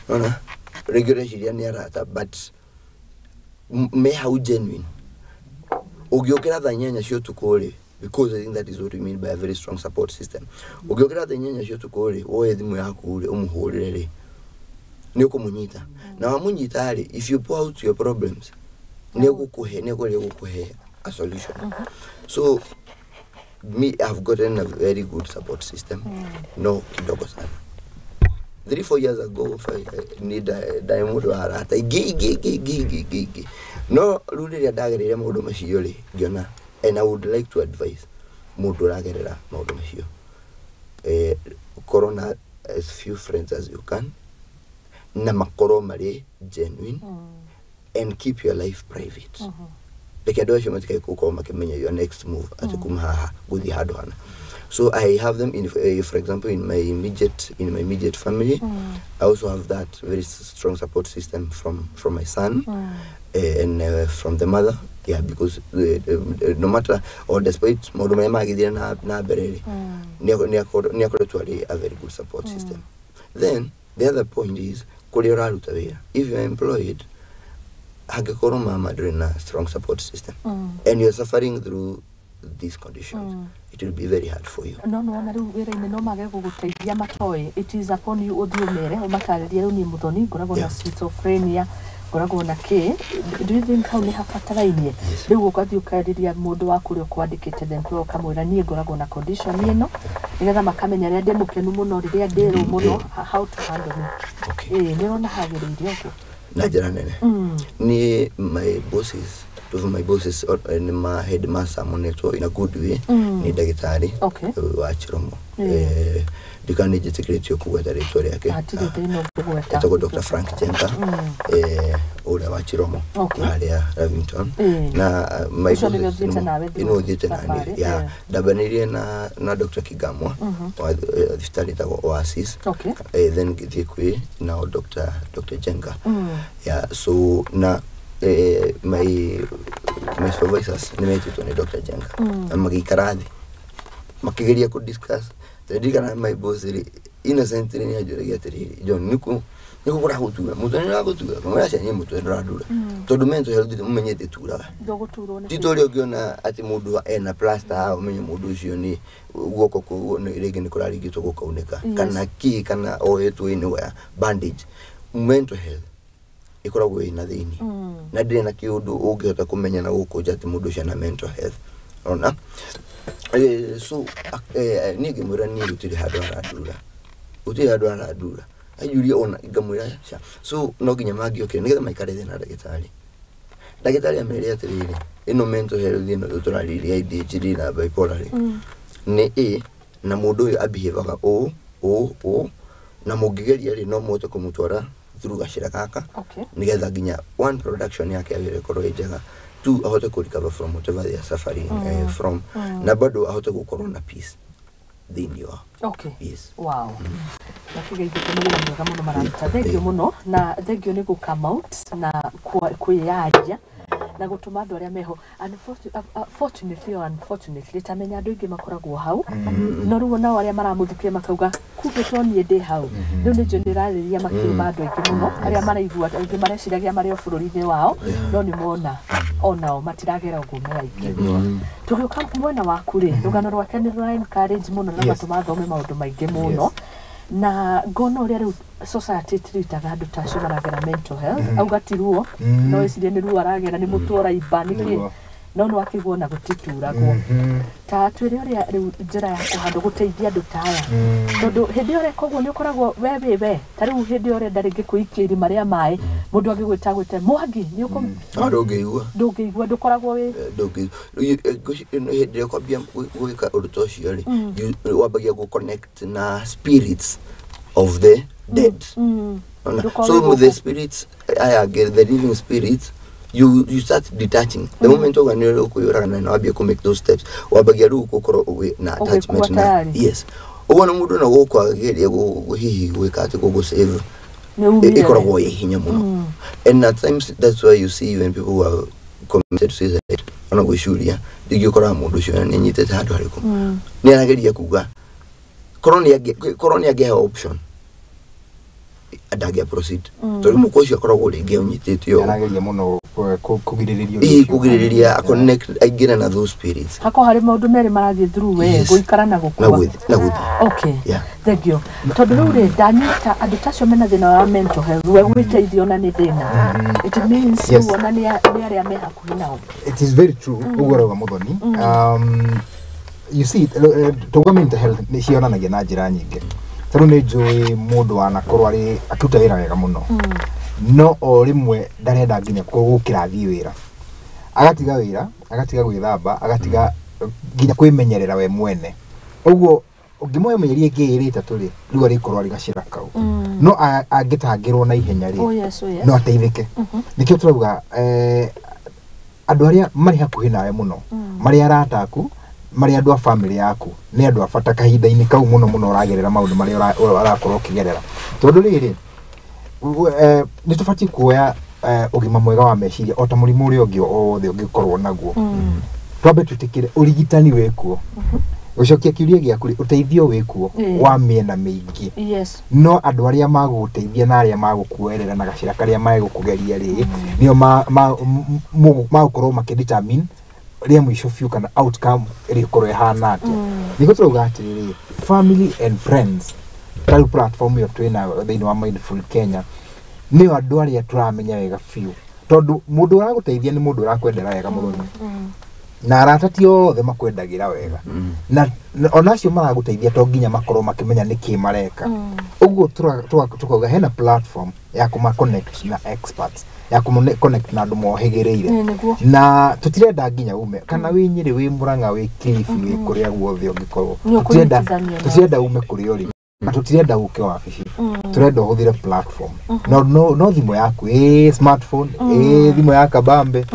Ona rĩngĩ ũreciria nĩ arata, but me hau genuine ũngĩũkĩra thaa 8 cia ũtukũ rĩ, because I think that is what we mean by a very strong support system, ũngĩũkĩra thaa 8 cia ũtukũ rĩ, woe thimũ yaku rĩ, ũmũhũrĩre rĩ, nĩ ũkũmũnyita, na wamũnyita rĩ, if you pour out your problems, nĩ egũkũhe, nĩ egũrĩa gũkũhe a solution. So me, I've gotten a very good support system, no kidogo sana. 3-4 years ago ni ndarĩ mũndũ wa arata ingĩ ingĩ ingĩ ingĩ ingĩ ingĩ ingĩ, no rĩu rĩrĩa ndagereire maũndũ macio rĩ, ngĩona, and I would like to advise mũndũ ũragerera maũndũ macio, korwo na as few friends as you can, na makorwo marĩ genuine, and keep your life private. Reke andũ acio matikae gũkorwo makĩmenya your next move, atĩ kuma haha gũthiĩ handũ hana. So I have them in, for example, in my immediate family. I also have that very strong support system from my son and from the mother, yeah, because no matter or despite maũndũ marĩa magĩthire na mbere rĩ, nĩ akoretwo arĩ a very good support system. Then the other point is kũrĩa ũraruta wĩra. If you are employed, hangĩkorwo mama ndũrĩ na strong support system and you're suffering through these conditions, it will be very hard for you. No nĩwona rĩu wĩra-inĩ no mage gũgũteithia matoĩ. It is upon you ũthiĩ ũmere, ũmatarĩrie rĩu niĩ mũthoni ngoragwo na schizophrenia, ngoragwo na kĩ. Do you think hau nĩ habatarainie? Rĩu ũgathiĩ ũkarĩria mũndũ waku ũrĩa ũkwandĩkĩte, the employer, ũkamwĩra niĩ ngoragwo na condition ĩno, nĩgetha makamenya rĩrĩa ndĩ mũkenu mũno, rĩrĩa ndĩ rũ mũno, how to handle me. Ĩĩ, nĩ ũrona hagĩrĩire ũguo? Na njĩra nene. Niĩ my bosses Two of my bosses nĩ ma headmaster monetwo in a good way nĩ ndagĩtarĩ Okay. wa Chiromo. Ndikana nĩ njĩtĩkĩrĩtio kũgweta rĩtwa rĩake. Hatirĩ thĩna ũngĩgweta. Etagwo Dr. Frank Jenga, ũrĩa wa Chiromo Okay. harĩa Lavington. Na my Ũcio nĩwe bosses ũthiĩte nawe ĩno ũthiĩte nani thabarĩ, ya ndambanĩirie na Dr. Kigamwa wa thibitarĩ ĩtagwo Oasis. Then ngĩthiĩ kwĩ nao Dr. Jenga. Yeah, so na my supervisors nĩ metĩtwo nĩ Dr. Jenga na magĩikara thĩ makĩgeria kũ discuss. Ndirikana my boss rĩ, innocently nĩ anjũragia atĩrĩrĩ, "John, nĩkũ kũragũtura mũtwe? Nĩ ũragũtura?" Kamwĩra, "Aca, niĩ mũtwe ndũrandura, tondũ mental health ũmenye ndĩturaga." Ndũgũturwo nĩ Ti ta ũrĩa ũngĩona atĩ mũndũ ena plaster haha ũmenye mũndũ ũcio nĩ guoko kũu rĩngĩ nĩ kũraringĩtwo gũkaunĩka kana kĩ kana ohetwo anywhere bandage. Mental health ĩkoragwo ĩna thĩinĩ na ndĩrĩ na kĩũndũ ũngĩhota kũmenya na gũkũ nja atĩ mũndũ ũcio ena mental health ona. So niĩ ngĩmwĩra niĩ gũtirĩ handũ harandura, gũtirĩ handũ harandura. Anjũria ona ngamwĩra ca. So no nginya mangĩokire nĩgetha maikare thĩ na ndagĩtarĩ, ndagĩtarĩ amere atĩrĩrĩ, ĩno mental health ĩno tũrarĩrĩria, ADHD na bipolar rĩ, nĩ ĩ na mũndũ ũyũ abehavaga ũũ ũũ ũũ, na mũngĩgeria rĩ, no mũhote kũmũtwara through gacĩra gaka nĩgetha nginya one, production yake ya wĩra ĩkorwo ĩ njega, two, ahote kũ recover from whatever they are suffering from, na bado ahote gũkorwo na peace thĩinĩ wa Yes. Wow, na kĩgeithĩke nĩ wĩra mwega mũno mararuta. Thank you mũno, na thank you nĩ gũ come out na kwĩyaria na gũtũma andũ arĩa meho. Fortunately or unfortunately, tamenya andũ aingĩ makoragwo hau, no rĩu onao arĩa maramũthukia makauga kumbe to niĩ ndĩ hau. Rĩu nĩ njũĩ nĩ ũrarĩria makiri ma andũ aingĩ mũno arĩa maraigua, aingĩ mareciragia marĩ o bũrũri-inĩ wao, no nĩ mona onao matiragera ũguo me aingĩ. Tũgĩũka mwena waku rĩ, rũgano rwake nĩ rũra encourage mũno na rũgatũma thome maũndũ maingĩ mũno, na ngona ũrĩa rĩu society ĩtiritaga andũ ta acio maragera mental health. Auga ti ruo, no ĩcirie nĩ ruo aragera, nĩ mũtwe ũraimba, nĩkĩ, no nĩ wakĩiguo na gũtituragwo. Ta twĩre ũrĩa rĩu njĩra ya kũhandũ gũteithia andũ ta aya, tondũ hĩndĩ ĩyo ũreka ũguo nĩ ũkoragwo we wĩ we. Ta rĩu hĩndĩ ĩyo ũrenda rĩngĩ kwĩikia irima rĩa maĩ, mũndũ angĩgwĩta gwĩte Mwangi, nĩ ũkũ No ndũngĩigua. Ndũngĩigua, ndũkoragwo wĩ Ndũngĩ hĩndĩ ĩrĩa ũkwambia gwĩka ũndũ ta ũcio rĩ, wambagia gũ connect na spirits of the dead. Ona? Ndũkorwo So wĩ with the gũkũ. spirits aya angĩ, the living spirits, you start detaching the moment uga nĩ ũkwĩyũraga na wambia kũ make those steps, wambagia rĩu gũkorwo na Ũgĩkua attachment na tayari. Yes, ũguo nĩ mũndũ no gũkũ ageria hihi gwĩka atĩ gũgũ save Nĩ umire. Ĩkoragwo ĩ hinya mũno, and at times that's why you see when people who are committed suicide, ona gwĩcuria rĩngĩ ũkoraga mũndũ ũcio nĩ anyitĩte handũ harĩkũ, nĩ arageria kuga korwo nĩ angĩheo option ndangĩa proceed, tondũ mũkwa ũcio akoragwo rĩngĩ ũnyitĩte ũũ. Arageria mũno kũgirĩrĩria ũndũ Ĩ ũcio. kũgirĩrĩria connect aingĩre na those spirits. Hako harĩ maũndũ merĩ marathiĩ through we, gũikara na na gũkua. gũthiĩ na gũthiĩ. Okay. Thank you, tondũ rĩu rĩ, ndanyita andũ ta acio mena thĩna wa mental health, we gwĩteithia ona nĩ thĩna, it means rĩu ona nĩ arĩa me hakuhĩ nao. It is very true ũguo ũrauga, Mũthoni. You see, tauga mental health nĩ cionanagia na njĩra nyingĩ. Ta rĩu nĩ njũĩ mũndũ wanakorwo arĩ akĩruta wĩra wega mũno, no o rĩmwe ndarenda nginya gũkĩra athiĩ wĩra, agatiga wĩra, agatiga gwĩthamba, agatiga nginya kwĩmenyerera we mwene. Ũguo ũngĩmũhe mĩeri ĩngĩ ĩrĩ ĩtatũ rĩ, rĩu arĩkorwo arĩ gacĩra kau, no angĩtangĩrwo na ihenya rĩ, no ateithĩke. Nĩkĩo tũrauga andũ arĩa marĩ hakuhĩ nawe mũno, marĩ arata aku, marĩ andũ a family yaku, nĩ andũ a bata kahinda-inĩ kau mũno mũno ũragerera maũndũ marĩa ũrakorwo ũkĩgerera, tondũ rĩrĩ nĩ tũbatiĩ kuoya ũgima mwega wa meciria o ta mũrimũ ũrĩa ũngĩ o wothe ũngĩkorwo naguo. Twambe twĩtĩkĩre ũrigitani wĩkuo. Gũcokia kĩũria gĩaku rĩ, ũteithio wĩkuo wa mĩena mĩingĩ, no andũ arĩa magũgũteithia na arĩa magũkuoerera na gacĩra karĩa megũkũgeria rĩ, nĩo magũkorwo makĩdetermine rĩa mũico biũ kana outcome ĩrĩkorwo ĩhana atĩa. Nĩguo tũrauga atĩrĩrĩ, family and friends, ta rĩu platform ĩyo twĩnayo thĩinĩ wa Mindful Kenya, nĩo andũ arĩa tũramenya wega biũ, tondũ mũndũ ũragũteithia nĩ mũndũ ũrakwendera wega mũthoni, na arata ti othe makwendagĩra wega, na ona acio maragũteithia to nginya makorwo makĩmenya nĩkĩ mareka. Ũguo tũkauga hena platform ya kũma connect na experts. ya connect na andũ mohĩgĩrĩire na tũtirenda nginya ume kana wĩ Nyĩrĩ wĩ Murang'a wĩ Kilifi wĩ kũrĩa guothe ũngĩkorwo tũtirenda ume kũrĩa ũrĩ na tũtirenda ũke wabici tũrenda ũhũthĩre platform no thimũ yaku smartphone thimũ ya kabambe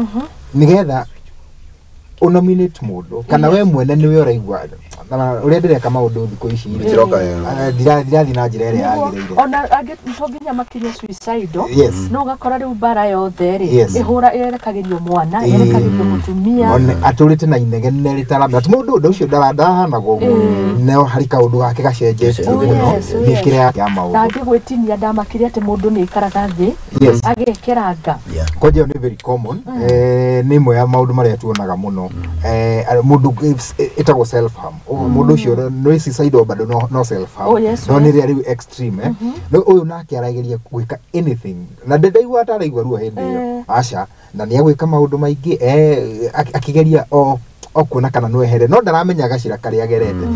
nĩgetha ũnominate mũndũ kana we mwene nĩwe ũraigua ũrĩa ndĩreka maũndũ thikũ ici ndirathiĩ na njĩra ĩrĩa yagĩrĩire ona angĩ to nginya makinye suicidal no ũgakora rĩu mbara yothe rĩ ĩhũra ĩrekagĩrio mwana ĩrekagĩrio mũtumia atũrĩte na inegene rĩtaramenya atĩ mũndũ ũndũ ũcio ndarahanagwo ũguo no harĩ kaũndũ gake gacenjetie mũno mĩkĩre yake ya maũndũ na angĩgwĩtinia ndamakire atĩ mũndũ nĩ aikaraga thĩ agekĩranga kwanja nĩ very common nĩ ĩmwe ya maũndũ marĩa tuonaga mũno mũndũ ĩtagwo self harm mũndũ ũcio no suicidal bado no self harm no nĩ rĩrĩa rĩu extreme no ũyũ nake arageria gwĩka anything na ndaigua ataraigua ruo hĩndĩ ĩyo aca na nĩ agwĩka maũndũ maingĩ akĩgeria o kuona kana no ehere no ndaramenya gacĩra karĩa agerete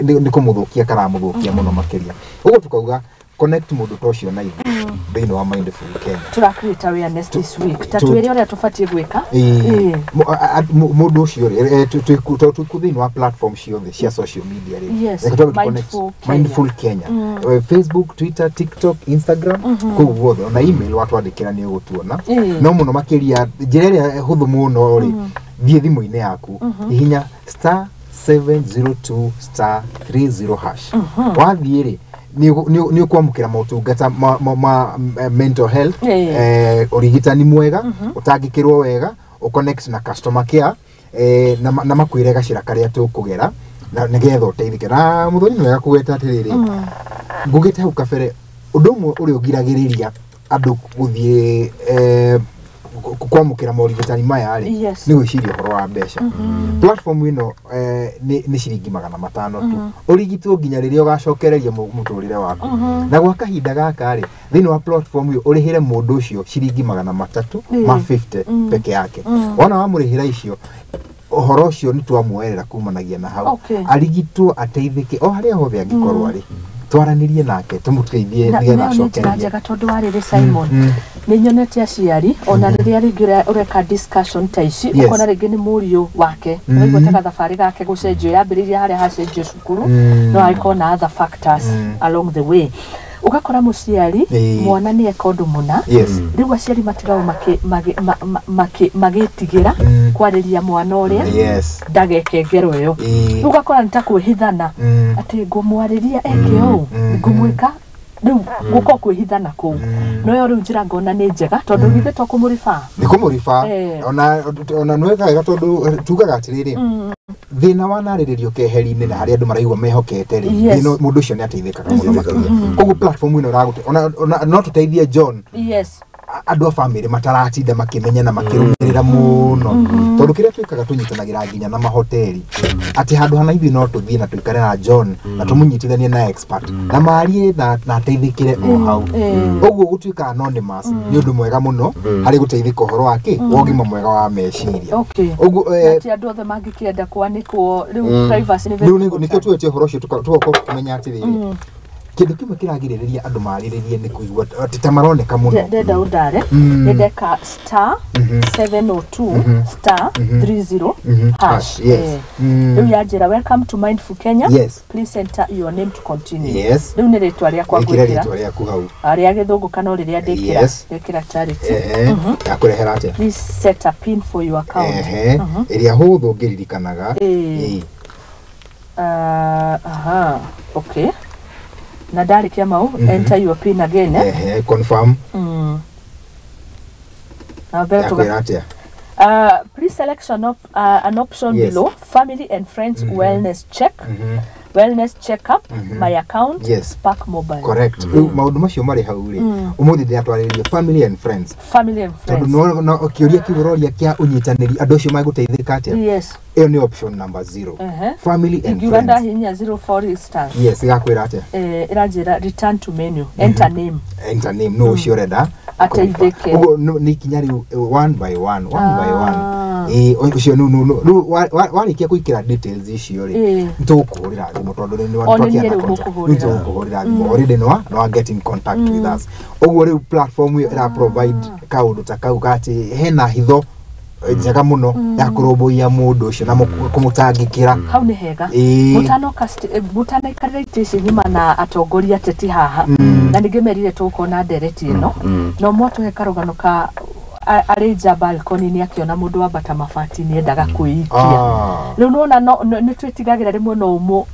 nĩ kũmũthũkia karamũthũkia mũno makĩria ũguo tukauga connect mũndũ ta ũcio na ithuĩ thĩinĩ wa Mindful Kenya tura create awareness this week ta twĩre ũrĩa tũbatiĩ gwĩka mũndũ ũcio rĩ twĩku thĩinĩ wa platform ciothe cia social media rĩ Mindful Kenya Facebook, Twitter, TikTok, Instagram kũu guothe ona email watwandĩkĩra nĩ ũgũtuona no mũno makĩria njĩra ĩrĩa hũthũ mũno rĩ thiĩ thimũ-inĩ yaku hihinya *702 *30# wathiĩ rĩ nĩ ũkwamũkĩra motungata ma mental health ũrigitani mwega ũtangĩkĩrwo wega ũconnect na customer care na makwĩre gacĩra karĩa tũkũgera na nĩgetha ũteithĩke na mũthoni nĩ wega kũgweta atĩrĩrĩ ngugĩte hau kabere ũndũ ũmwe ũrĩa ũgiragĩrĩria andũ gũthiĩ kwamũkĩra morigitani maya rĩ nĩ gwĩciria ũhoro wa mbeca platform ĩno nĩ ciringi 500 tu ũrigitwo nginya rĩrĩa ũgacokereria mũtũrĩre waku na gwa kahinda gaka rĩ thĩinĩ wa platform ĩyo ũrĩhĩre mũndũ ũcio ciringi 300 ma 50 peke yake wona wamũrĩhĩra icio ũhoro ũcio nĩ twamuoerera kumanagia na hau arigitwo ateithĩke o harĩa hothe angĩkorwo arĩ twaranĩrie nake tũmũteithie nĩgetha acokererie njega tondũ wa rĩrĩ Simon nĩ nyonete aciari ona rĩrĩa rĩngĩ ũreka discussion ta ici ũkona rĩngĩ nĩ mũriũ wake ũraigua ta gathabarĩ gake gũcenjio yambĩrĩria harĩa hacenjio cukuru no agĩkorwo na other factors along the way ũgakora mũciari mwana nĩ eka ũndũ mũna rĩu aciari matigagwo magĩtigĩra kwarĩria mwana ũrĩa ndageke ngero ĩyo rĩu ũgakora nĩ ta kwĩhithana atĩ ngũmwarĩria eke ũũ ngũmwĩka rĩu gũkorwo kwĩhithana kũu no yo rĩu njĩra ngona nĩ njega tondũ githĩ to kũmũribaa nĩ kũmũribaa ona nĩ wega wega tondũ tugaga atĩrĩrĩ thĩna wanarĩrĩrio keheri-inĩ na harĩa andũ maraigua mehokete rĩ mũndũ ũcio nĩ ateithĩkaga mũno makĩria koguo platform ĩno ĩragũte no tũteithie John andũ a bamĩrĩ mataratinda makĩmenya na makĩrũmĩrĩra mũno tondũ kĩrĩa twĩkaga tũnyitanagĩra nginya na mahoteli atĩ handũ hana ithuĩ no tũthiĩ na tũikare na John na tũmũnyitithanie na expert na marie na ateithĩkĩre o hau ũguo gũtuĩka anonymous nĩ ũndũ mwega mũno harĩ gũteithĩka ũhoro wa kĩ wa ũgima mwega wa meciria ũguo ti andũ othe mangĩkĩenda kwanĩkwo rĩu privacy nĩ very nĩkĩo tuĩte ũhoro ũcio tũgoka tũkĩmenya atĩrĩrĩ kĩndũ kĩmwe kĩragirĩrĩria andũ marĩrĩrie nĩ kũigua atĩ ta maroneka mũno ndenda ũndare nĩ ndeka *702 *30 hash rĩu yanjĩra welcome to Mindful Kenya please enter your name to continue rĩu nĩ rĩtwa rĩakwa ngwĩkĩra rĩtwa rĩaku hau rĩa gĩthũngũ kana o rĩrĩa ndĩkĩra ndĩkĩra Charity yakũrehera atĩa please set a pin for your account ĩrĩa hũthũ ngĩririkanaga aha okay na ndarĩkia mau enter your pin again confirm na mbere tuga please select an option below family and friends wellness check wellness checkup my account Spark Mobile correct rĩu maũndũ macio marĩ hau rĩ ũmũthĩ ndĩratwarĩrĩria family and friends tondũ no kĩũria kĩu ũroria kĩa ũnyitanĩri andũ acio magũteithĩka atĩa ĩyo nĩ option number 0 family and friends ingiuga ndahihinya 0 for instance yes ĩgakwĩra atĩa ĩranjĩra return to menu enter name enter name no ũcio ũrenda ateithĩke ũguo nĩ ikinya rĩu one by one one by one Ĩĩ, ũcio rĩu warĩkia gwĩkĩra details icio rĩ, nĩtũgũkũhũrĩra thimũ tondũ rĩu O nĩ niĩ rĩu mũkũhũrĩra. Nĩtũgũkũhũrĩra thimũ already nĩ wa get in contact with us. Ũguo rĩu platform ĩyo ĩra provide kaũndũ ta kau gatĩ hena hitho njega mũno ya kũrũmbũiya mũndũ ũcio na kũmũtangĩkĩra. Hau nĩ hega. Mũtanoka mũtanaikarĩra itĩ ici ng'ima na atongoria ateti haha na ningĩ merire tũgũkorwo na ndereti ĩno, no mwatũhe karũgano ka arĩ nja balcony-inĩ akĩona mũndũ wambata mabati nĩ endaga kwĩikia. Rĩu nĩwona nĩ twĩtigagĩra rĩmwe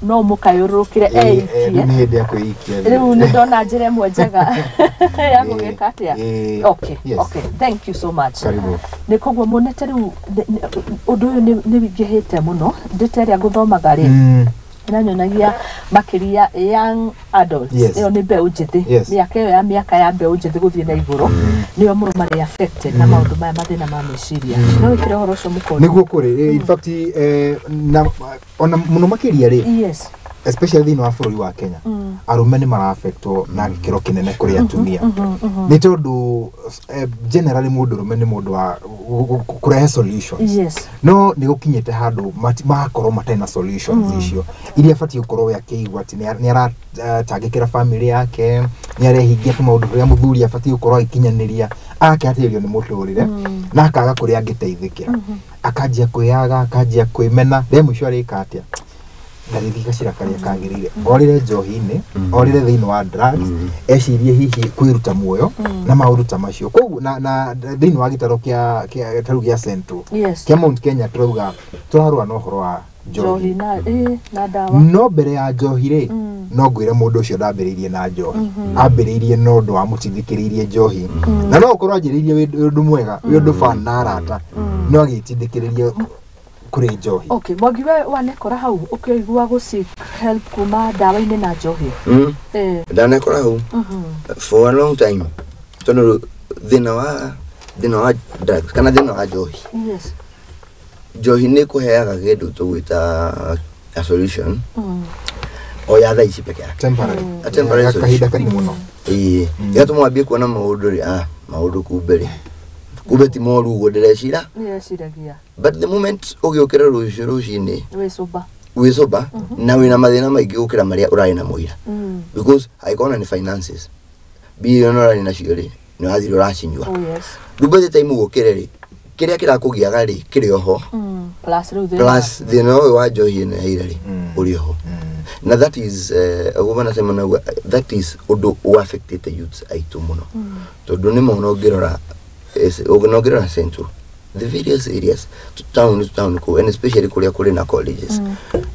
no ũmũkayũrũrũkĩre Rĩu eikie. Nĩ hĩndĩ ya kwĩikia. Rĩu nĩ ndona njĩra ĩmwe njega ya gũgĩka atĩa. Okay. Okay, thank you so much. Karibu. Nĩ koguo monete rĩu ũndũ ũyũ nĩ wingĩhĩte mũno ndĩte ĩrĩa ngũthomaga rĩ, ĩranyonagia makĩria young adults. Ĩyo nĩ mbeũ njĩthĩ. Mĩaka ĩyo ya mĩaka ya mbeũ njĩthĩ gũthiĩ na igũrũ nĩo mũno marĩ affected na maũndũ maya, mathĩna ma meciria. No wĩkĩre ũhoro ũcio mũkono. Nĩguo kũrĩ. In fact, na ona mũno makĩria rĩ, especially thĩinĩ wa bũrũri wa Kenya, arũme nĩ maraffectwo na gĩkĩro kĩnene kũrĩ atumia, nĩ tondũ generally mũndũrũme nĩ mũndũ wa kũrehe solutions. No nĩ gũkinyĩte handũ magakorwo matarĩ na solutions icio iria abatiĩ gũkorwo we akĩigua atĩ nĩ aratangĩkĩra family yake, nĩ arehingia tũmaũndũ tũrĩa mũthuri abatiĩ gũkorwo agĩkinyanĩria, agakehatĩrĩrio nĩ mũtũrĩre na akaga kũrĩa angĩteithĩkĩra, akanjia kwĩyaga, akanjia kwĩmena, rĩ mũico arĩka atĩa? Ndarĩthi gacĩra karĩa kagĩrĩire, orĩre njohi-inĩ, orĩre thĩinĩ wa drugs, ecirie hihi kwĩruta muoyo na maũndũ ta macio. Koguo na thĩinĩ wa gĩtaro kĩa tarĩu gĩa Central, kĩa Mount Kenya, tũrauga tũrarũa na ũhoro wa njohi njohi na ndawa. No mbere ya njohi rĩ, no ngwĩre mũndũ ũcio ndambĩrĩirie na njohi, ambĩrĩirie na ũndũ wamũtindĩkĩrĩirie njohi, na no ũkorwo anjĩrĩirie wĩ ũndũ mwega, wĩ ũndũ fun na arata, no agĩtindĩkĩrĩrio kũrĩ njohi. Okay, Mwangi, we wanekora hau ũkĩigua gũ seek help kuma ndawa-inĩ na njohi? Ndanekora hau for a long time, tondũ thĩna wa drugs kana thĩna wa njohi, njohi nĩ kũheaga kĩndũ tũgwĩta a solution o ya thaa ici peke yake. Temporary. A temporary Ya kahinda solution. kanini mũno. Ĩĩ, ĩgatũma wambie kuona maũndũ rĩ, maũndũ kumbe rĩ, kumbe ti moru ũguo ndĩrecira. Nĩreciragia. But the moment ũgĩũkĩra rũciũ rũcinĩ wĩ sober, wĩ sober na wĩna mathĩna maingĩ gũkĩra marĩa ũrarĩ namo ira, because angĩkorwo na nĩ finances, mbia iria ũrarĩ nacio rĩ, nĩ wathire ũracinyua. Rĩu by the time ũgũkĩre rĩ, kĩrĩa kĩrakũgiaga rĩ, kĩrĩ oho. Plus rĩu thĩna Plus thĩna ũyũ wa njohi ĩno ya ira rĩ, ũrĩ oho. Na that is ũguo manasema nauga, that is ũndũ ũaffectĩte youths aitũ mũno, tondũ nĩ mona ũngĩrora na ũngĩrora Central, the various areas to town to town kũu, and especially kũrĩa kũrĩ na colleges,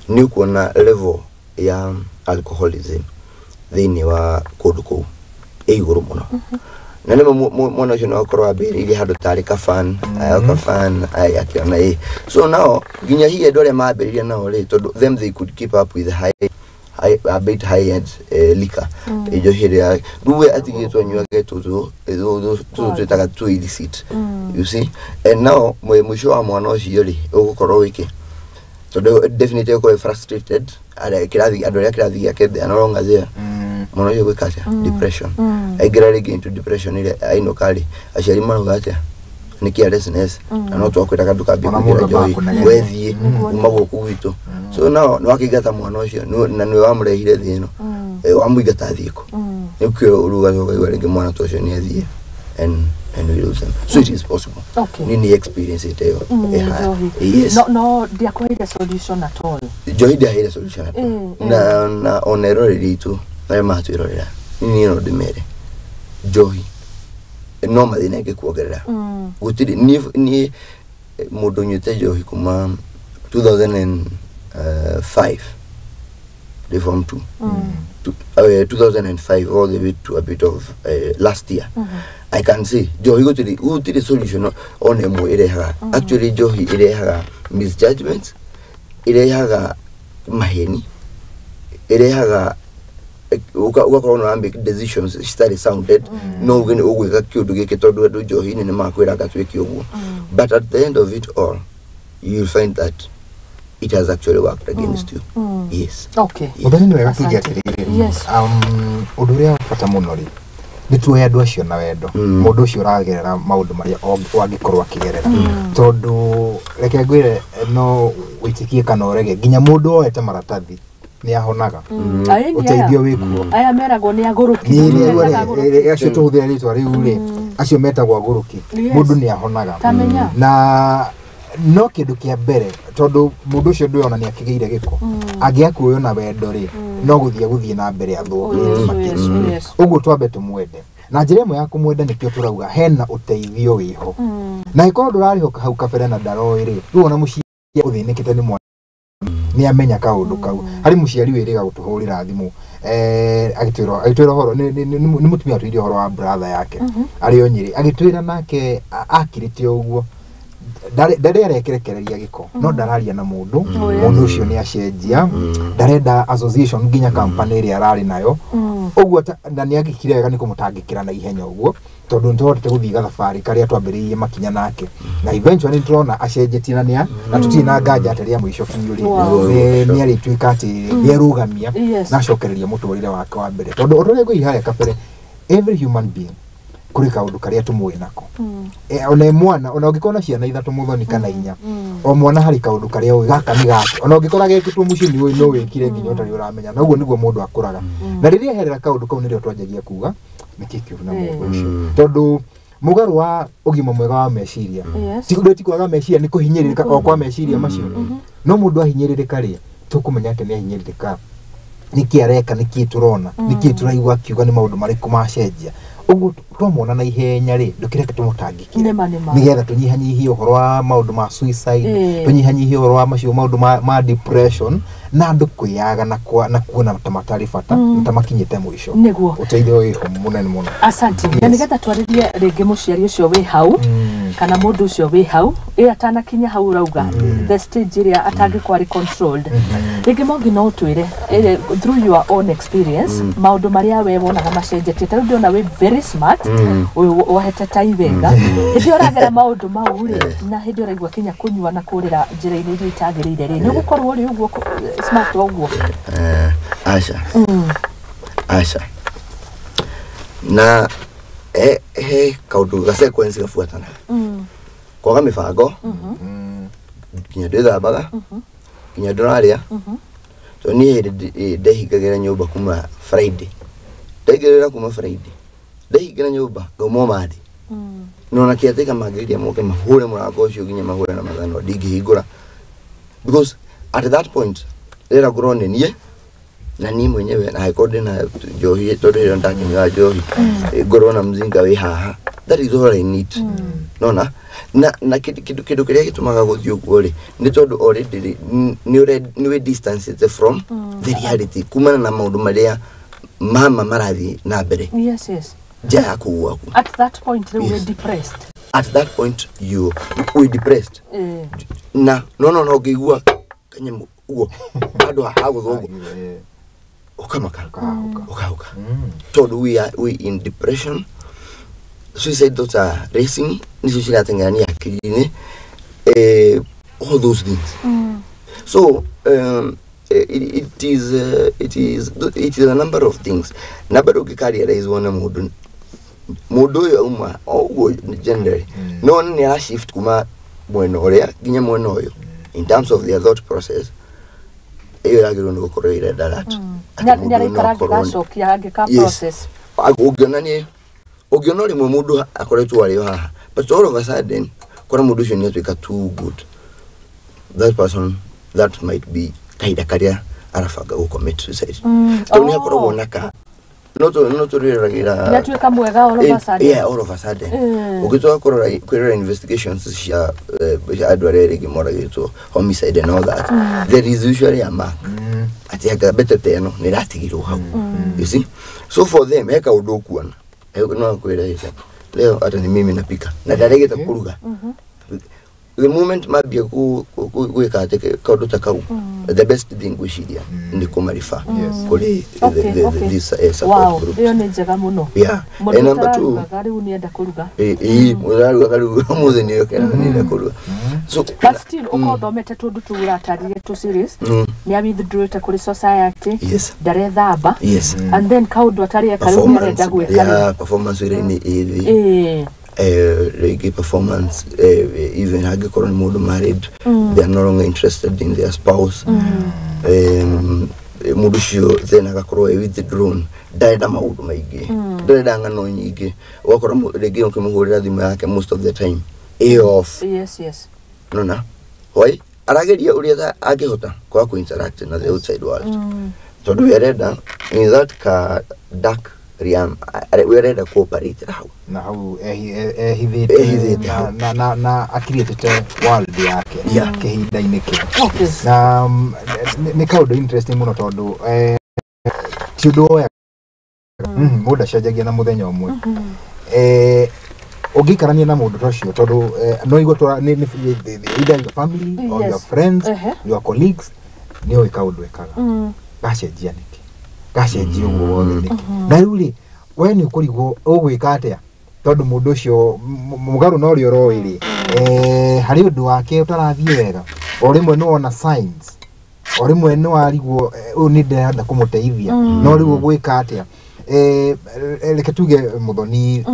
nĩ ũkuona level ya alcoholism thĩinĩ wa kũndũ kũu ĩ igũrũ mũno. Na nĩmo mwana ũcio no akorwo ambĩrĩirie handũ tarĩ kafan ayo kafan ay akĩona ĩ, so nao nginya hihi andũ arĩa mambĩrĩria nao rĩ, tondũ them they could keep up with high, a bit high end liquor, njohi ĩrĩa rĩu we atigĩtwo anyuage tũtũ tũtũ twĩtaga tũ illicit, you see. And now mũico wa mwana ũcio rĩ, ũgũkorwo wĩkĩ? Tondũ definitely ũkorwo frustrated, arĩa kĩrathi, andũ arĩa kĩrathi gĩake, they are no longer there. Mwana ũcio gwĩka atĩa? Depression. Aingĩra rĩngĩ into depression ĩrĩa ainũka rĩ, aciari marauga atĩa? Nĩ carelessness na no twakwĩraga ndũkambie Ona kũingĩra mũndũ njohi. ambaga Wethiĩ uma gũkũ gwitũ. So now nĩ wakĩingata mwana ũcio, na nĩwe wamũrehire thĩ ĩno. Wamũingata athiĩ kũ? Nĩkĩo ũruga ũkaigua rĩngĩ mwana ta ũcio nĩ athiĩ and we lose them. So it is possible. Niĩ nĩ experience ĩte ĩyo. Njohi. Yes. No ndiakũheire solution at all. Njohi ndiaheire solution at all. Na ona eroreri aitũ arĩa matwĩrorera, niĩ no ndĩmere njohi no mathĩna ĩngĩkuongerera. Gũtirĩ niĩ mũndũ ũnyuĩte njohi kuma 2005, ndĩ form 2, 2005 all the way to a bit of last year. I can say njohi gũtirĩ solution ona ĩmwe ĩrehaga. Actually njohi ĩrehaga misjudgments, ĩrehaga maheni, ĩrehaga ũgakorwo nĩ make decisions citarĩ sounded. No uge nĩ ũgwĩka kĩũndũ gĩkĩ tondũ andũ njohi-inĩ nĩ makwĩraga twĩke ũguo, but at the end of it all you will find that it has actually worked against you. Yes. Okay. Mũthoni, nĩ wega tuge Asante. atĩrĩrĩ, Yes. ũndũ ũrĩa wa bata mũno rĩ, Nĩ tuoe andũ acio na wendo, mũndũ ũcio ũragerera maũndũ marĩa wangĩkorwo akĩgerera, tondũ reke ngwĩre, no wĩtĩkie kana ũrege, nginya mũndũ woete maratathi nĩ ahonaga. Aĩni Ũteithio aya wĩkuo. Aya meragwo nĩ agũrũki. Nĩ rĩu acio tũhũthĩra rĩtwa rĩu rĩ, acio metagwo agũrũki. Mũndũ nĩ ahonaga. Tamenya. Na no kĩndũ kĩa mbere, tondũ mũndũ ũcio ndũyona nĩ akĩgĩire gĩko, angĩakuoyo na wendo rĩ, no gũthiĩ gũthiĩ na mbere athũkĩte makĩria. Ũguo twambe tũmwende na njĩra ĩmwe ya kũmwenda, nĩkĩo tũrauga hena ũteithio wĩho, na ĩkorwo ndũrarĩhoka hau kabere na ndaroĩ rĩ, rĩu ona mũciari ũthĩnĩkĩte nĩ mwana nĩ amenya kaũndũ kau. Harĩ mũciari wĩrĩga gũtũhũrĩra thimũ, agĩtwĩra ũhoro, nĩ mũtumia atwĩire ũhoro wa brother yake arĩ o Nyĩrĩ, agĩtwĩra nake akirĩte ũguo, ndarĩ arekerekereria gĩko, no ndararia na mũndũ. Mũndũ ũcio nĩ acenjia, ndarenda association nginya company ĩrĩa ararĩ nayo ũguo, na nĩ agĩkire wega nĩ kũmũtangĩkĩra na ihenya ũguo, tondũ nĩ tũhotete gũthiĩ gathabarĩ karĩa twambĩrĩirie makinya nake, na eventually nĩ tũrona acenjetie, na nĩa na tũtirĩ na nganja atĩ rĩa mũico biũ rĩ, nĩ arĩtuĩka atĩ nĩ erũgamia na acokereria mũtũrĩre wake wa mbere, tondũ o ta ũrĩa ngũirie harĩa kabere, every human being kũrĩ kaũndũ karĩa tũmũĩ nako. Ona ĩ mwana, ona ũngĩkorwo na ciana ithatũ mũthoni kana inya, o mwana harĩ kaũndũ karĩa ũĩ gaka nĩ gake, ona ũngĩkora gekĩtwo mũciĩ nĩ ũĩ no wĩkire nginya ũtarĩ ũramenya, na ũguo nĩguo mũndũ akũraga, na rĩrĩa eherera kaũndũ kau nĩrĩo twanjagia kuga nĩkĩ kĩũru na mũndũ ũcio, tondũ mũgarũ wa ũgima mwega wa meciria ti ũndũ, ti kwaga meciria, nĩ kũhinyĩrĩrĩka o kwa meciria macio. No mũndũ ahinyĩrĩrĩka rĩ, tũkũmenya atĩ nĩ ahinyĩrĩrĩka, nĩkĩ areka, nĩkĩ tũrona, nĩkĩ tũraigua akiuga, nĩ maũndũ marĩkũ macenjia. Ũguo twamwona na ihenya rĩ, ndũkĩreke tũmũtangĩkĩre Nĩma, nĩma. nĩgetha tũnyihanyihie ũhoro wa maũndũ ma suicide, tũnyihanyihie ũhoro wa macio maũndũ ma depression na andũ kwĩyaga na kuona ta matarĩ bata na ta makinyĩte mũico. Ũteithio wĩho mũnene mũno. Asante. Na nĩgetha twarĩrie rĩngĩ mũciari ũcio wĩ hau kana mũndũ ũcio wĩ hau ĩ atanakinya hau ũrauga the stage ĩrĩa atangĩkorwo arĩ controlled rĩngĩ, Mwangi, no ũtwĩre through your own experience maũndũ marĩa we wonaga macenjetie. Ta rĩu ndĩrona wĩ very smart, wohete tai wega. Hĩndĩ ĩyo ũragera maũndũ mau rĩ, na hĩndĩ ĩyo ũraigua kinya kũnyua na kũrĩra njĩra-inĩ iria itagĩrĩire rĩ, nĩ ũgũkorwo ũrĩ ũguo smart o ũguo? Aca, aca, na he kaũndũ ga sequence gabuatanaga kwaga mĩbango, nginya ndwĩthambaga, nginya ndũrarĩa, tondũ niĩ hĩndĩ ndehingagĩra nyũmba kuma Friday, ndaingĩrĩra kuma Friday ndehingĩra nyũmba ngauma Monday, nona kĩatĩka mangĩgeria moke mahũre mũrango ũcio nginya mahũre na mathanwa, ndingĩhingũra, because at that point rĩra ngorwo nĩ niĩ na niĩ mwenyewe, na angĩkorwo ndĩna njohi, tondũ rĩrĩa ndakĩnyua njohi, ngorwo na mzinga wĩ haha. That is all I need. Nona na kĩndũ kĩrĩa gĩtũmaga gũthiĩ ũguo rĩ, nĩ tondũ already rĩ, nĩ wĩ distance from the reality kumana na maũndũ marĩa mama marathiĩ na mbere nja ya kũu gwaku. At that point rĩu wĩ Yes. depressed. At that point you wĩ depressed, na no ũngĩigua kanyamũ ũguo handũ hagũthwo ũguo, ũkamaka, ũkahuka, tondũ we in depression, suicide thoughts are racing, nicio cirateng'erania hakiri-inĩ, all those things. So it is a number of things, na bado ũngĩka realize wone mũndũ ũyũ auma o ũguo generally, no nĩ ara shift kuma mwena ũrĩa nginya mwena ũyũ in terms of their thought process, ĩyo yagĩrĩirwo nĩ gũkorwo ĩ red alert atĩ mũndũ Nĩ ũyũ no araikara akorwo angĩgacokia angĩka Yes. process. Ũngĩona nĩ ũngĩona rĩmwe mũndũ akoretwo arĩ o haha, but all of a sudden kora mũndũ ũcio nĩ atuĩka too good, that person, that might be kahinda karĩa arabanga gũ commit suicide, tondũ nĩ akoragwo na ka no tũrĩragĩra. Nĩ atuĩka mwega all of a sudden. Yeah, all of a sudden. Ũngĩtua kũrora kwĩrora investigations cia andũ arĩa rĩngĩ moragĩtwo, homicide and all that, there is usually a mark atĩ anga mbete ta ĩno nĩ ĩratigirwo hau, you see. So for them he kaũndũ ũkuona. No akwĩre, "Ĩca, leo hata ni mimi napika," na ndaregete kũruga. The moment mambia gwĩka atĩ kaũndũ ta kau, The best thing gwĩciria nĩ kũmariba kũrĩ this support group. Ĩyo nĩ njega mũno. Yeah. Mũndũ Number two, ũtararugaga rĩu nĩenda kũruga. Ĩĩ, mũrarugaga rĩu ũmũthĩ nĩ okera nĩenda kũruga. So But still ũkorwo ũthomete tũndũ tũu ũratarire tũ series, nĩ a withdrawĩte kũrĩ society, ndarethamba, and then kaũndũ atarĩ eka rĩu nĩarenda gwĩka rĩu. Yeah, performance wĩra-inĩ ĩ thĩ. Rĩngĩ performance, even angĩkorwo nĩ mũndũ married, they are no longer interested in their spouse. Mũndũ ũcio then agakorwo e withdrawn, ndarenda maũndũ maingĩ, ndarenda ng'ano nyingĩ. Ũgakora rĩngĩ ũkĩmũhũrĩra thimũ yake most of the time ĩ off. Yes yes Nona why arageria ũrĩa angĩhota kwaga kũ interact na the outside world, tondũ we arenda in that ka dark realm, we arenda cooperate hau. Na hau ehithĩte. Ehithĩte hau. Na akiriĩtĩte world yake kĩhinda-inĩ kĩu. Na nĩ kaũndũ interesting mũno, tondũ ti ũndũ woyaga mũndũ acenjagia na mũthenya ũmwe. Ũngĩikarania na mũndũ ta ũcio, tondũ no igua either your family or your friends, your colleagues, nĩ ũĩ kaũndũ ekaga gacenjia nĩkĩ, gacenjia ũguo wothe nĩkĩ? Na rĩu rĩ, we nĩ ũkũrigwo ũgwĩka atĩa, tondũ mũndũ ũcio mũgarũ na ũrĩa ũroĩ rĩ, harĩ ũndũ wake ũtarathiĩ wega. O rĩmwe nĩ wona signs, o rĩmwe nĩ warigwo, ũyũ nĩ ndĩrenda kũmũteithia, no rĩu ũgwĩka atĩa? Reke tuge Mũthoni,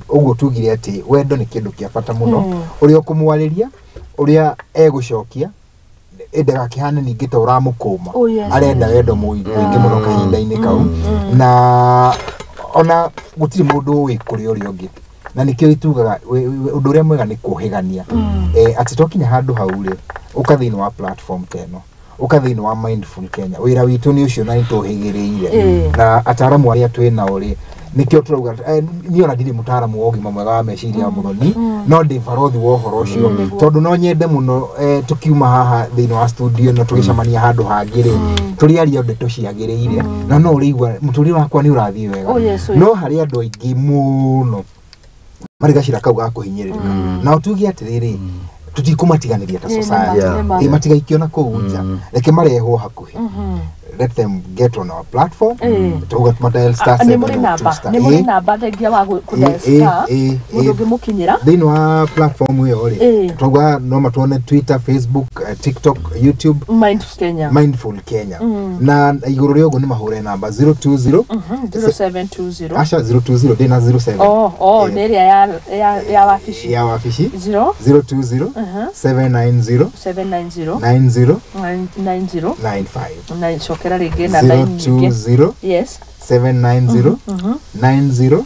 ũguo tugire atĩ wendo nĩ kĩndũ kĩa bata mũno. Ũrĩa ũkũmwarĩria, ũrĩa egũcokia, ndagakĩhane ningĩ ta ũramũkũma. Oh, yes. Arenda wendo mũingĩ mũno kahinda-inĩ kau, na ona gũtirĩ mũndũ ũĩ kũrĩ ũrĩa ũngĩ, na nĩkĩo itugaga ũndũ ũrĩa mwega nĩ kũhĩgania, atĩ twakinya handũ hau rĩ, ũka thĩinĩ wa platform ta ĩno, ũka thĩinĩ wa Mindful Kenya. Wĩra witũ nĩ ũcio na nĩ tũhĩgĩrĩire na ataramu arĩa twĩ nao rĩ, nĩkĩo tũrauga. Niĩ ona ndirĩ mũtaramu wa ũgima mwega wa meciria, Mũthoni, no ndĩ barothi wa ũhoro ũcio, tondũ no nyende mũno, tũkiuma haha thĩinĩ wa studio ĩno, tũgĩcemania handũ hangĩ rĩ, tũrĩaria ndeto ciagĩrĩire, na no ũrĩigua mũtũrĩre wakwa nĩ ũrathiĩ wega. Oh, yes, oh, No harĩ andũ aingĩ mũno marĩ gacĩra kau ga kũhinyĩrĩrĩka, nao tuge atĩrĩrĩ, tũtikũmatiganĩria ta society. Nĩma. Ĩ, matigaikio na kũu nja, reke marehwo hakuhĩ. Let them get on our platform. Tuga madial star Nĩ mũrĩ 702 namba star. Nĩ mũrĩ namba thengia wa kũdial star mũndũ ũngĩmũkinyĩra? Thĩinĩ wa platform ĩyo rĩ, twauga no matuone Twitter, Facebook, TikTok, YouTube. Mind Kenya. Mindful Kenya. Na igũrũ rĩa ũguo nĩ mahũre namba 020. 0720. Aca, 020, ndĩ na 07. Oh, nĩ ĩrĩa ya wabici. Ya wabici. 0 020 790 790 90 90 95. Na cokera rĩngĩ na line nyingĩ. 020 790 90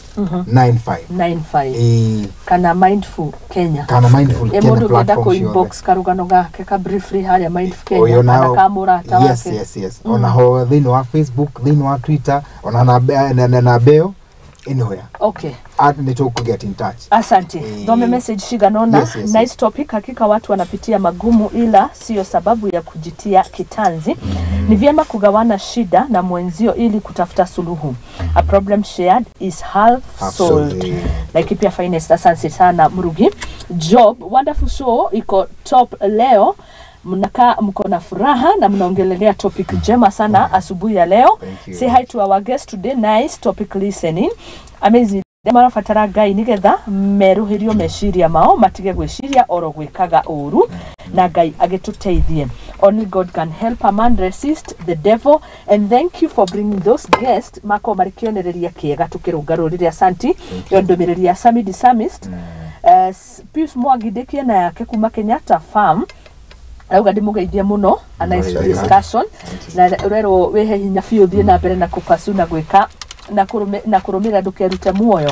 95. 95. Ĩĩ. Kana Mindful Kenya. Kana Mindful Ĩ, Kenya mũndũ ũngĩenda platform kũ ciothe. inbox karũgano gake ka briefly harĩa Mindful Kenya Ũyũ kana nao ka mũrata wake. Yes, ona ho thĩinĩ wa Facebook, thĩinĩ wa Twitter, ona na mbeo anywhere. Nĩ tũkũ get in touch. Asante. Thome message ciganona. Yes. Nice topic. Hakika watu wanapitia magumu, ila sio sababu ya kujitia kitanzi. Ni vyema kugawana shida na mwenzio ili kutafuta suluhu. A problem shared is half Half solved. solved. Laikipia Finest, asante sana Murugi. Job, wonderful show iko top leo. Mnakaa mko na furaha na mnaongelelea topic njema sana asubuhi ya leo. Thank you. Say hi to our guest today. Nice topic listening. Amazing. Marabatara Ngai nigetha meruhirio meciria mao, matige gwiciria oro gwikaga uru, na Ngai agituteithie. Only God can help a man resist the devil, and thank you for bringing those guests mako marĩ kĩonereria kĩega tukĩrũnga rũrĩrĩ. Asanti. Ĩyo ndũmĩrĩri ya Samidi Samist. Pius Mwangi ndĩkiena yake kuma Kenyatta Farm arauga ndĩmũgeithie mũno, a nice Very discussion, na ũrerwo wĩhe hinya biũ, thiĩ na mbere na kũpasu na gwĩka na kũrũmĩrĩra, ndũkerute muoyo.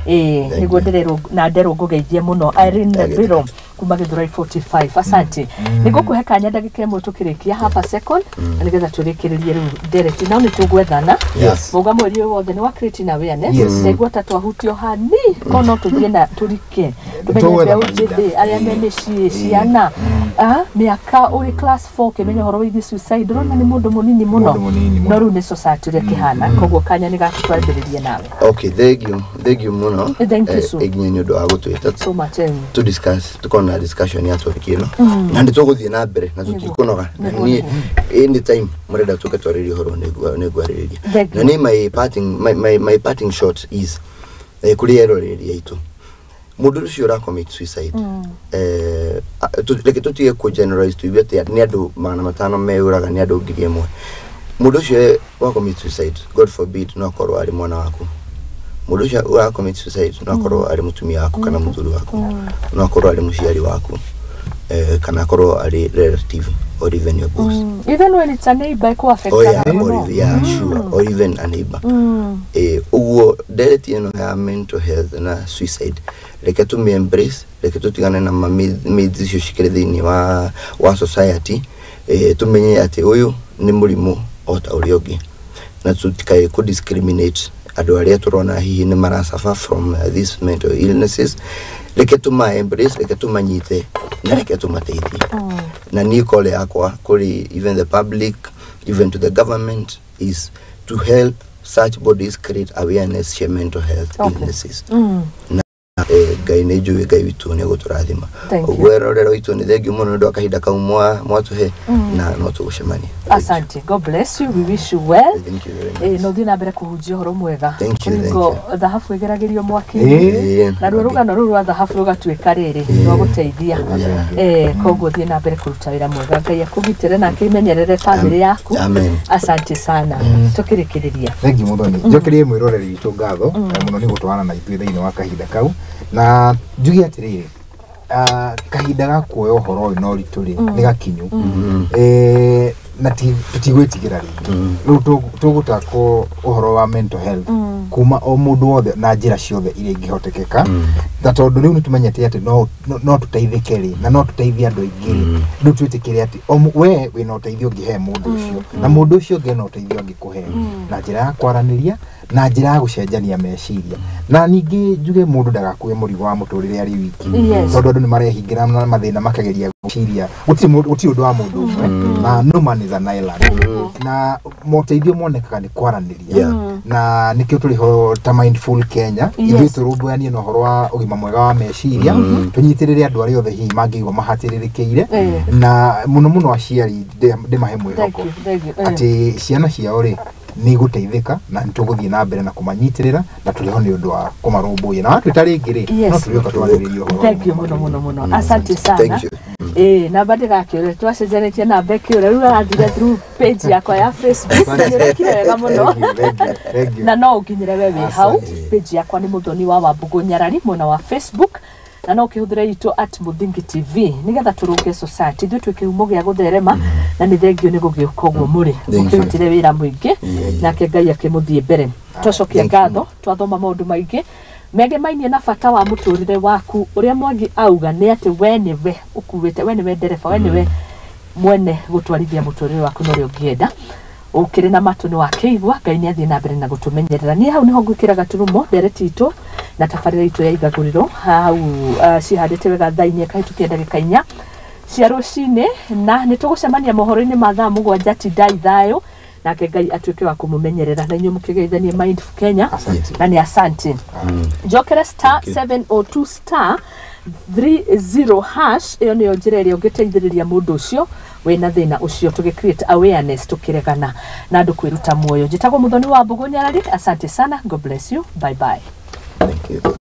Ĩĩ, Thank nĩguo you. ndĩrerwo na nderwo ngũgeithie mũno Irene Thank you. Biro kuma Githurai 45. Asante. Nĩ ngũkũhe kanya ndagĩka ĩmwe tũkĩrĩkia, half a second, na nĩgetha tũrĩkĩrĩrie rĩu ndereti nao nĩ tũgwethana. Mauga mweri ũyũ wothe nĩ wa creating awareness. Ndaigua ta twahutio hani ko no tũthiĩ na tũrike tũmenye Tũgwetha mbeũ mahinda. njĩthĩ arĩa me mĩciĩ, ciana, mĩaka ũrĩ class 4 ũkĩmenya ũhoro wĩgiĩ suicide, ũrona nĩ mũndũ mũnini mũno. Mũndũ mũnini mũno. No rĩu nĩ society ũrĩa kĩhana, koguo kanya nĩ gaku twambĩrĩrie nawe. Okay, thank you, thank you mũno. Thank you, sir. Nginya nĩ ũndũ wa gũtwĩta So much. To discuss, tukorwo na discussion ya topic ĩno na nĩ tũgũthiĩ na mbere na tũtikũnoga na niĩ anytime mũrenda tũke twarĩrie ũhoro nĩngwarĩrĩria. Thank Na you. niĩ my parting shot is kũrĩ eroreri aitũ, mũndũ ũcio ũra commit suicide, reke tũtige kũ generalize tuigue atĩ nĩ andũ 500 meyũraga, nĩ andũ 1,000. Mũndũ ũcio wa commit suicide, God forbid, no akorwo arĩ mwana waku. Mũndũ ũcio wa commit suicide no akorwo arĩ mũtumia waku kana mũthuri waku, no akorwo arĩ mũciari waku, kana akorwo arĩ relative or even your boss. Even when it's a neighbor ĩkũ affect. Oh yeah, or, yeah, sure, or even a neighbor. Ũguo ndereti ĩno ya mental health na suicide, reke tũmĩ embrace, reke tũtigane na ma myths icio cikĩrĩ thĩinĩ wa society, tũmenye atĩ ũyũ nĩ mũrimũ o ta ũrĩa ũngĩ na tũtikae kũ discriminate andũ arĩa tũrona hihi nĩ mara suffer from these mental illnesses. Reke tũma embrace, reke tũmanyite na reke tũmateithie. Na niĩ call yakwa kũrĩ even the public, even to the government, is to help such bodies create awareness cia mental health illnesses. Na Ngai nĩ njũĩ Ngai witũ nĩ egũtũrathima. Thank you. Ũguo erorero witũ, nĩ thengiũ mũno nĩ ũndũ wa kahinda kau mwatũhe na no tũgũcemania. Asante, God bless you, we wish you well. Thank you very much. No thiĩ na mbere kũhunjia ũhoro mwega. Thank you, thank Kũringwo thahabu ĩgeragĩrio mwaki-inĩ, naruo rũgano rũu rwa thahabu rũgatuĩka rĩrĩ rwa gũteithia. Koguo thiĩ na mbere kũruta wĩra mwega, Ngai akũgitĩre na akĩmenyerere bamĩrĩ yaku. Amen. Asante sana, tũkĩrĩkĩrĩria. Thengi Muthoni. Njokerie mwĩroreri witũ ngatho mũno nĩ gũtwarana na ithuĩ thĩinĩ wa kahinda kau, na njuge atĩrĩrĩ, kahinda ga kuoya ũhoro ũyũ na ũritũ rĩ nĩ gakinyu. Na tũtigwĩtigĩra rĩngĩ. Rĩu tũgũtakwo ũhoro wa mental health kuma o mũndũ wothe na njĩra ciothe iria ingĩhotekeka, na tondũ rĩu nĩ tũmenyete atĩ no tũteithĩke rĩ na no tũteithie andũ aingĩ rĩ, rĩu twĩtĩkĩre atĩ we wĩna ũteithio ũngĩhe mũndũ ũcio na mũndũ ũcio ũngĩ ena ũteithio angĩkũhe na njĩra ya kwaranĩria na njĩra ya gũcenjania meciria. Na ningĩ njuge mũndũ ndagakue mũrigo wa mũtũrĩre arĩ wiki, tondũ andũ nĩ marehingĩra na mathĩna makageria gwĩciria gũtirĩ ũndũ wa mũndũ ũmwe, na no man is an island, na moteithio monekaga nĩ kwaranĩria. Na nĩkĩo tũrĩ ho ta Mindful Kenya, ithuĩ tũrũmbũyanie na ũhoro wa ũgima mwega wa meciria, tũnyitĩrĩre andũ arĩa othe hihi mangĩigua mahatĩrĩrĩkĩire, na mũno mũno aciari ndĩmahe Thank mwĩhoko you, thank you. Atĩ ciana ciao rĩ nĩ igũteithĩka na nĩ tũgũthiĩ na mbere na kũmanyitĩrĩra na tũrĩ ho nĩ ũndũ wa kũmarũmbũiya, na watwĩta rĩngĩ rĩ, no tũrĩũka twarĩrĩrie ũhoro. Thank you mũno mũno mũno, asante sana. Thank you. Namba ndĩgakĩũre, twacenjanĩtie namba ĩkĩũre, rĩu arathire through page yakwa ya Facebook na nĩũrekire wega mũno. Thank you, thank you, thank you. Na no ũnginyĩre we wĩ hau. Asante. Page yakwa nĩ Muthoni wa Wambũgũ Nyarari mwena wa Facebook, na no ũkĩhũthĩre itũ at Muthingi TV nĩgetha tũrũnge society. Ithuĩ twĩ kĩhumo gĩa gũtherema na nĩ thengio nĩ gũgĩũka ũguo mũrĩ Thank you. mũkĩrutire wĩra mũingĩ, nake Ngai akĩmũthiĩ mbere. Twacokia Thank you. ngatho, twathoma maũndũ maingĩ megemainie na bata wa mũtũrĩre waku. Ũrĩa Mwangi auga nĩ atĩ we nĩwe ũkuĩte, we nĩwe ndereba, we nĩwe mwene gũtwarithia mũtũrĩre waku na ũrĩa ũngĩenda. Ũkĩrĩ na matũ nĩ wakĩigua. Ngai nĩ athiĩ na mbere na gũtũmenyerera. Niĩ hau nĩho ngwĩkĩra gaturumo ndereti itũ na tabarĩra itũ ya igagũrĩro hau, cihandĩte wega thaa 4 kahĩtũkia ndagĩka 4 cia rũcinĩ, na nĩ tũgũcemania mohoro-inĩ ma thaa 7. Tindai thayũ, nake Ngai atuĩke wa kũmũmenyerera na inyuĩ mũkĩgeithanie Mindful Kenya. Asante. Na nĩ asante. Njokere star 702 star 30 hash, ĩyo nĩyo njĩra ĩrĩa ũngĩteithĩrĩria mũndũ ũcio wĩna thĩna ũcio, tũgĩ create awareness, tũkĩregana na andũ kwĩruta muoyo. Njĩtagwo Mũthoni wa Mbũgũ Nyarari. Asante sana, God bless you, bye bye. Thank you.